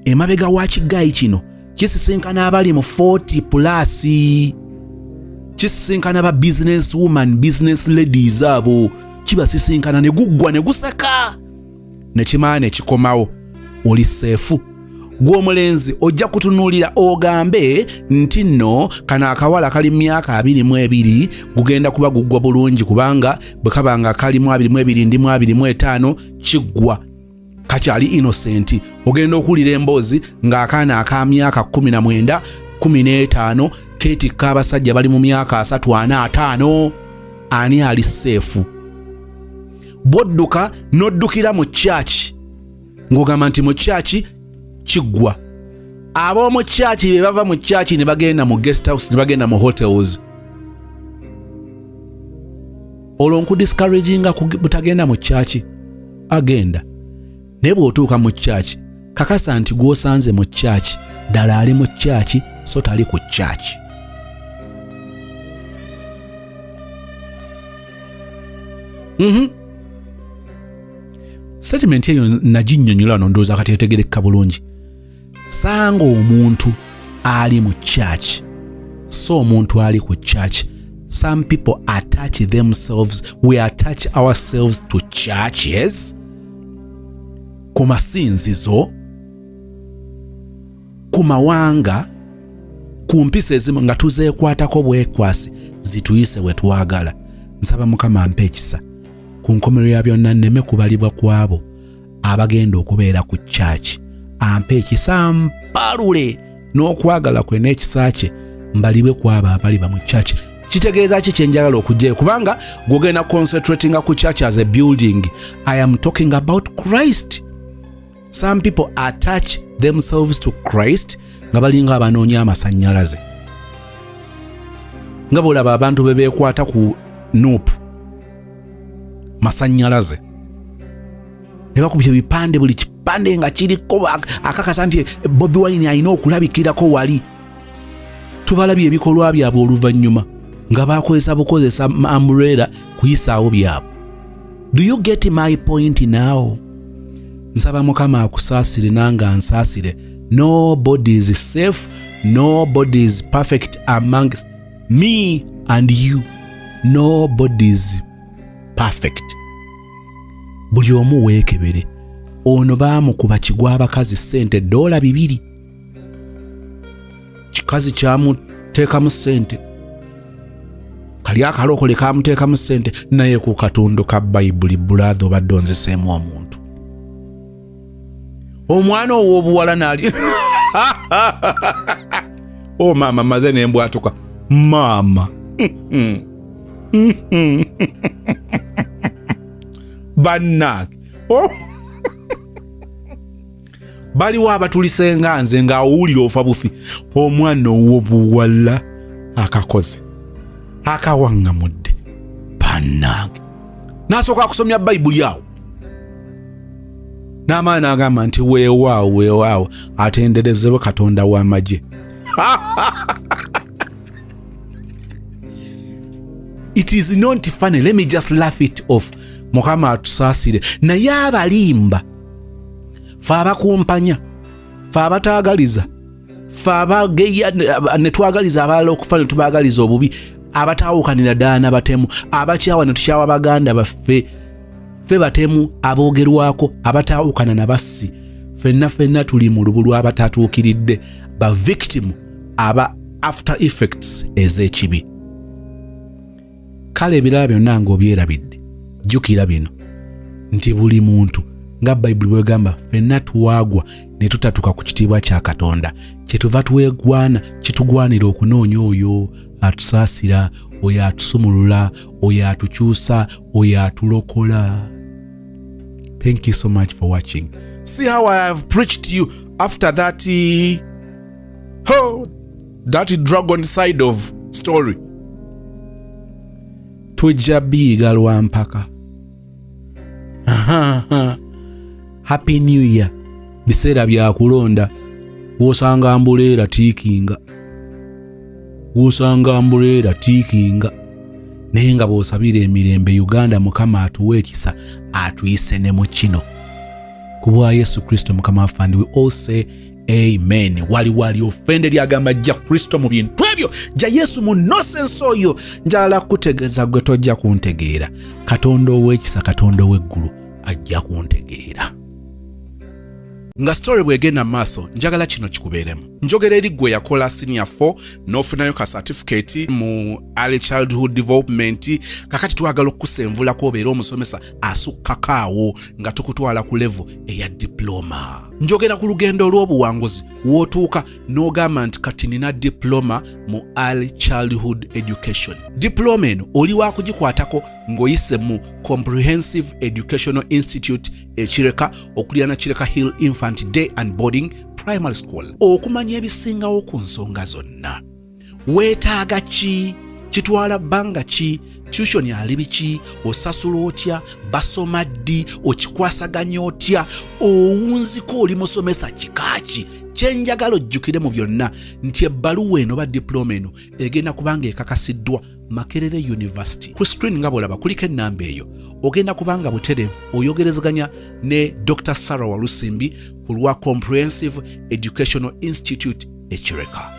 emabega wa kigayi kino kisisinkana abali mu 40 plus, kisisinkana ba business woman, business ladies, abo kibasisinkana ne guggwa ne guseka ne kimala ne kikomawo. Oli safe. Gw'omulenzi ojja kutunuulira ogambe nti nno kano akawala kali mu myaka 22, gugenda kuba guggwa bulungi, kubanga bwe kaba nga kalimu 22, ndimu 25, kiggwa kakyali innocent. Ogenda okuwulira emboozi ng'akaana aka myaka 19, 15 keetikka abasajja bali mu myaka 3, 4, 5. Ani ali safe? Bw'odduka n'oddukira mu kyaki ng'ogamba nti mu kyaki kiggwa, ab'omu kyaki be bava mu kyaki ne bagenda mu guest house, ne bagenda mu hotels. Olwo nkudiscouraginga butagenda mu kyaki? Agenda. Naye bw'otuuka mu kyaki, kakasa nti gw'osanze mu kyaki ddala ali mu kyaki, so tali ku kyaki. Statement eyo naginnyonnyola wano, ndowooza kati etegerekka bulungi. Sanga omuntu ali mu church, so omuntu ali ku church. Some people attach themselves, we attach ourselves to churches, ku masinzizo, ku mawanga, ku mpisa ezimu nga tuzeekwatako bwekwasi zituyise we twagala. Nsaba Mukama ampe ekisa ku nkomerero ya byonna nneme kubalibwa ku abo abagenda okubeera ku kyaki. Ampe ekisa, mpalule n'okwagala kwe n'ekisa kye, mbalibwe ku abo abaliba mu kyaki. Kitegeeza ki kyenjagala okugyayo? Kubanga gwogenda concentratinga ku church as a building, I am talking about Christ. Some people attach themselves to Christ nga balinga abanoonya amasannyalaze, nga bwolaba abantu be beekwata ku NUP masannyalaze. Ne bakubya ebipande, buli kipande nga kiriko akakasa nti Bobi Wine alina okulabikirako wali. Tubalabye ebikolwa byabwe oluvannyuma nga bakozesa bukozesa umbrella kuyisaawo byabwe. Do you get my point now? Nsaba Mukama akusaasire nange ansaasire. Nobody is safe, nobody is perfect amongst me and you. Nobody is perfect. Buli omu weekebere. Ono baamukuba kigwa abakazi ssente $2. Kikazi kyamuteekamu ssente, kali akalokole kamuteekamu ssente, naye ku katundu ka Bayibuli, brother, obadde onziseemu omuntu, omwana ow'obuwala naali. O maama, maze nembwatuka maama. Bannange, oh. Baliwo abatulisenga nze ng'awuwulira ofa bufi. Omwana ow'obuwala akakoze akawaŋŋamudde, bannange, n'asooka akusomya Bayibuli awo n'amaani, n'agamba nti weewaawo, weewaawo, atenderezebwe Katonda w'amagye. It is not funny, let me just laugh it off. Mukama atusaasire. Naye abalimba, fe abakumpanya, fe abataagaliza, fe abageya ne twagaliza abalala okufa, ne tubaagaliza obubi, abataawukanira ddala n'abatemu, abakyawa ne tukyawa baganda baffe, ffe batemu aboogerwako, abataawukana na bassi, ffenna ffenna tuli mu lubu lw'abatatuukiridde, ba victim aba after effects ez'ekibi. Kale ebirala byonna ng'obyerabidde, jjukira bino nti buli muntu, nga Bayibuli bwegamba, ffenna twagwa ne tutatuka ku kitiibwa kya Katonda. Kyetuva twegwana, kitugwanira okunoonya oyo atusaasira, oyo atusumulula, oyo atukyusa, oyo atulokola. Thank you so much for watching. See how I have preached you after that, oh, that dragon side of story. Tujja biyiga lwampaka. Happy New Year. Biseera byakulonda. Wosanga umbrella tiikinga, wosanga umbrella tiikinga, naye nga bw'osabira emirembe Uganda, Mukama atuwe ekisa, atuyise ne mu kino, ku bwa Yesu Kristo Mukama waffe. And we all say amen. Wali wali offended, agamba jja Kristo mu bintu ebyo, jja Yesu mu nonsense oyo. Njagala kukutegeeza, gwe tojja kuntegeera, Katonda ow'ekisa, Katonda ow'eggulu ajja kuntegeera. Nga story bw'egenda mu maaso, njagala kino kikubeeremu. Njogera eri ggwe yakola senior 4 n'ofunayo ka certificate mu early childhood development. Kakati twagala okukusenvulako obeere omusomesa asukkako awo nga tukutwala ku level eya diploma. Njogera ku lugendo olw'obuwanguzi w'otuuka n'ogamba nti kati nina diploma mu early childhood education. Diploma eno oli wakugikwatako ng'oyise mu Comprehensive Educational Institute Ekireka, okuliraana Kireka Hill Infant Day and Boarding Primary School. Okumanya ebisingawo ku nsonga zonna, weetaaga ki, kitwala bbanga ki, tuition ali biki, osasula otya, basoma ddi, okikwasaganya otya, owunziko oli musomesa kikaaki, kyenjagala ojjukire mu byonna nti ebbaluwa eno oba diploma eno egenda kubanga ekakasiddwa Makerere University. Ku screen nga bwolaba kuliko ennamba eyo. Ogenda kubanga butereevu oyogerezeganya ne Dr Sarah Walusimbi ku lwa Comprehensive Educational Institute Ekireka.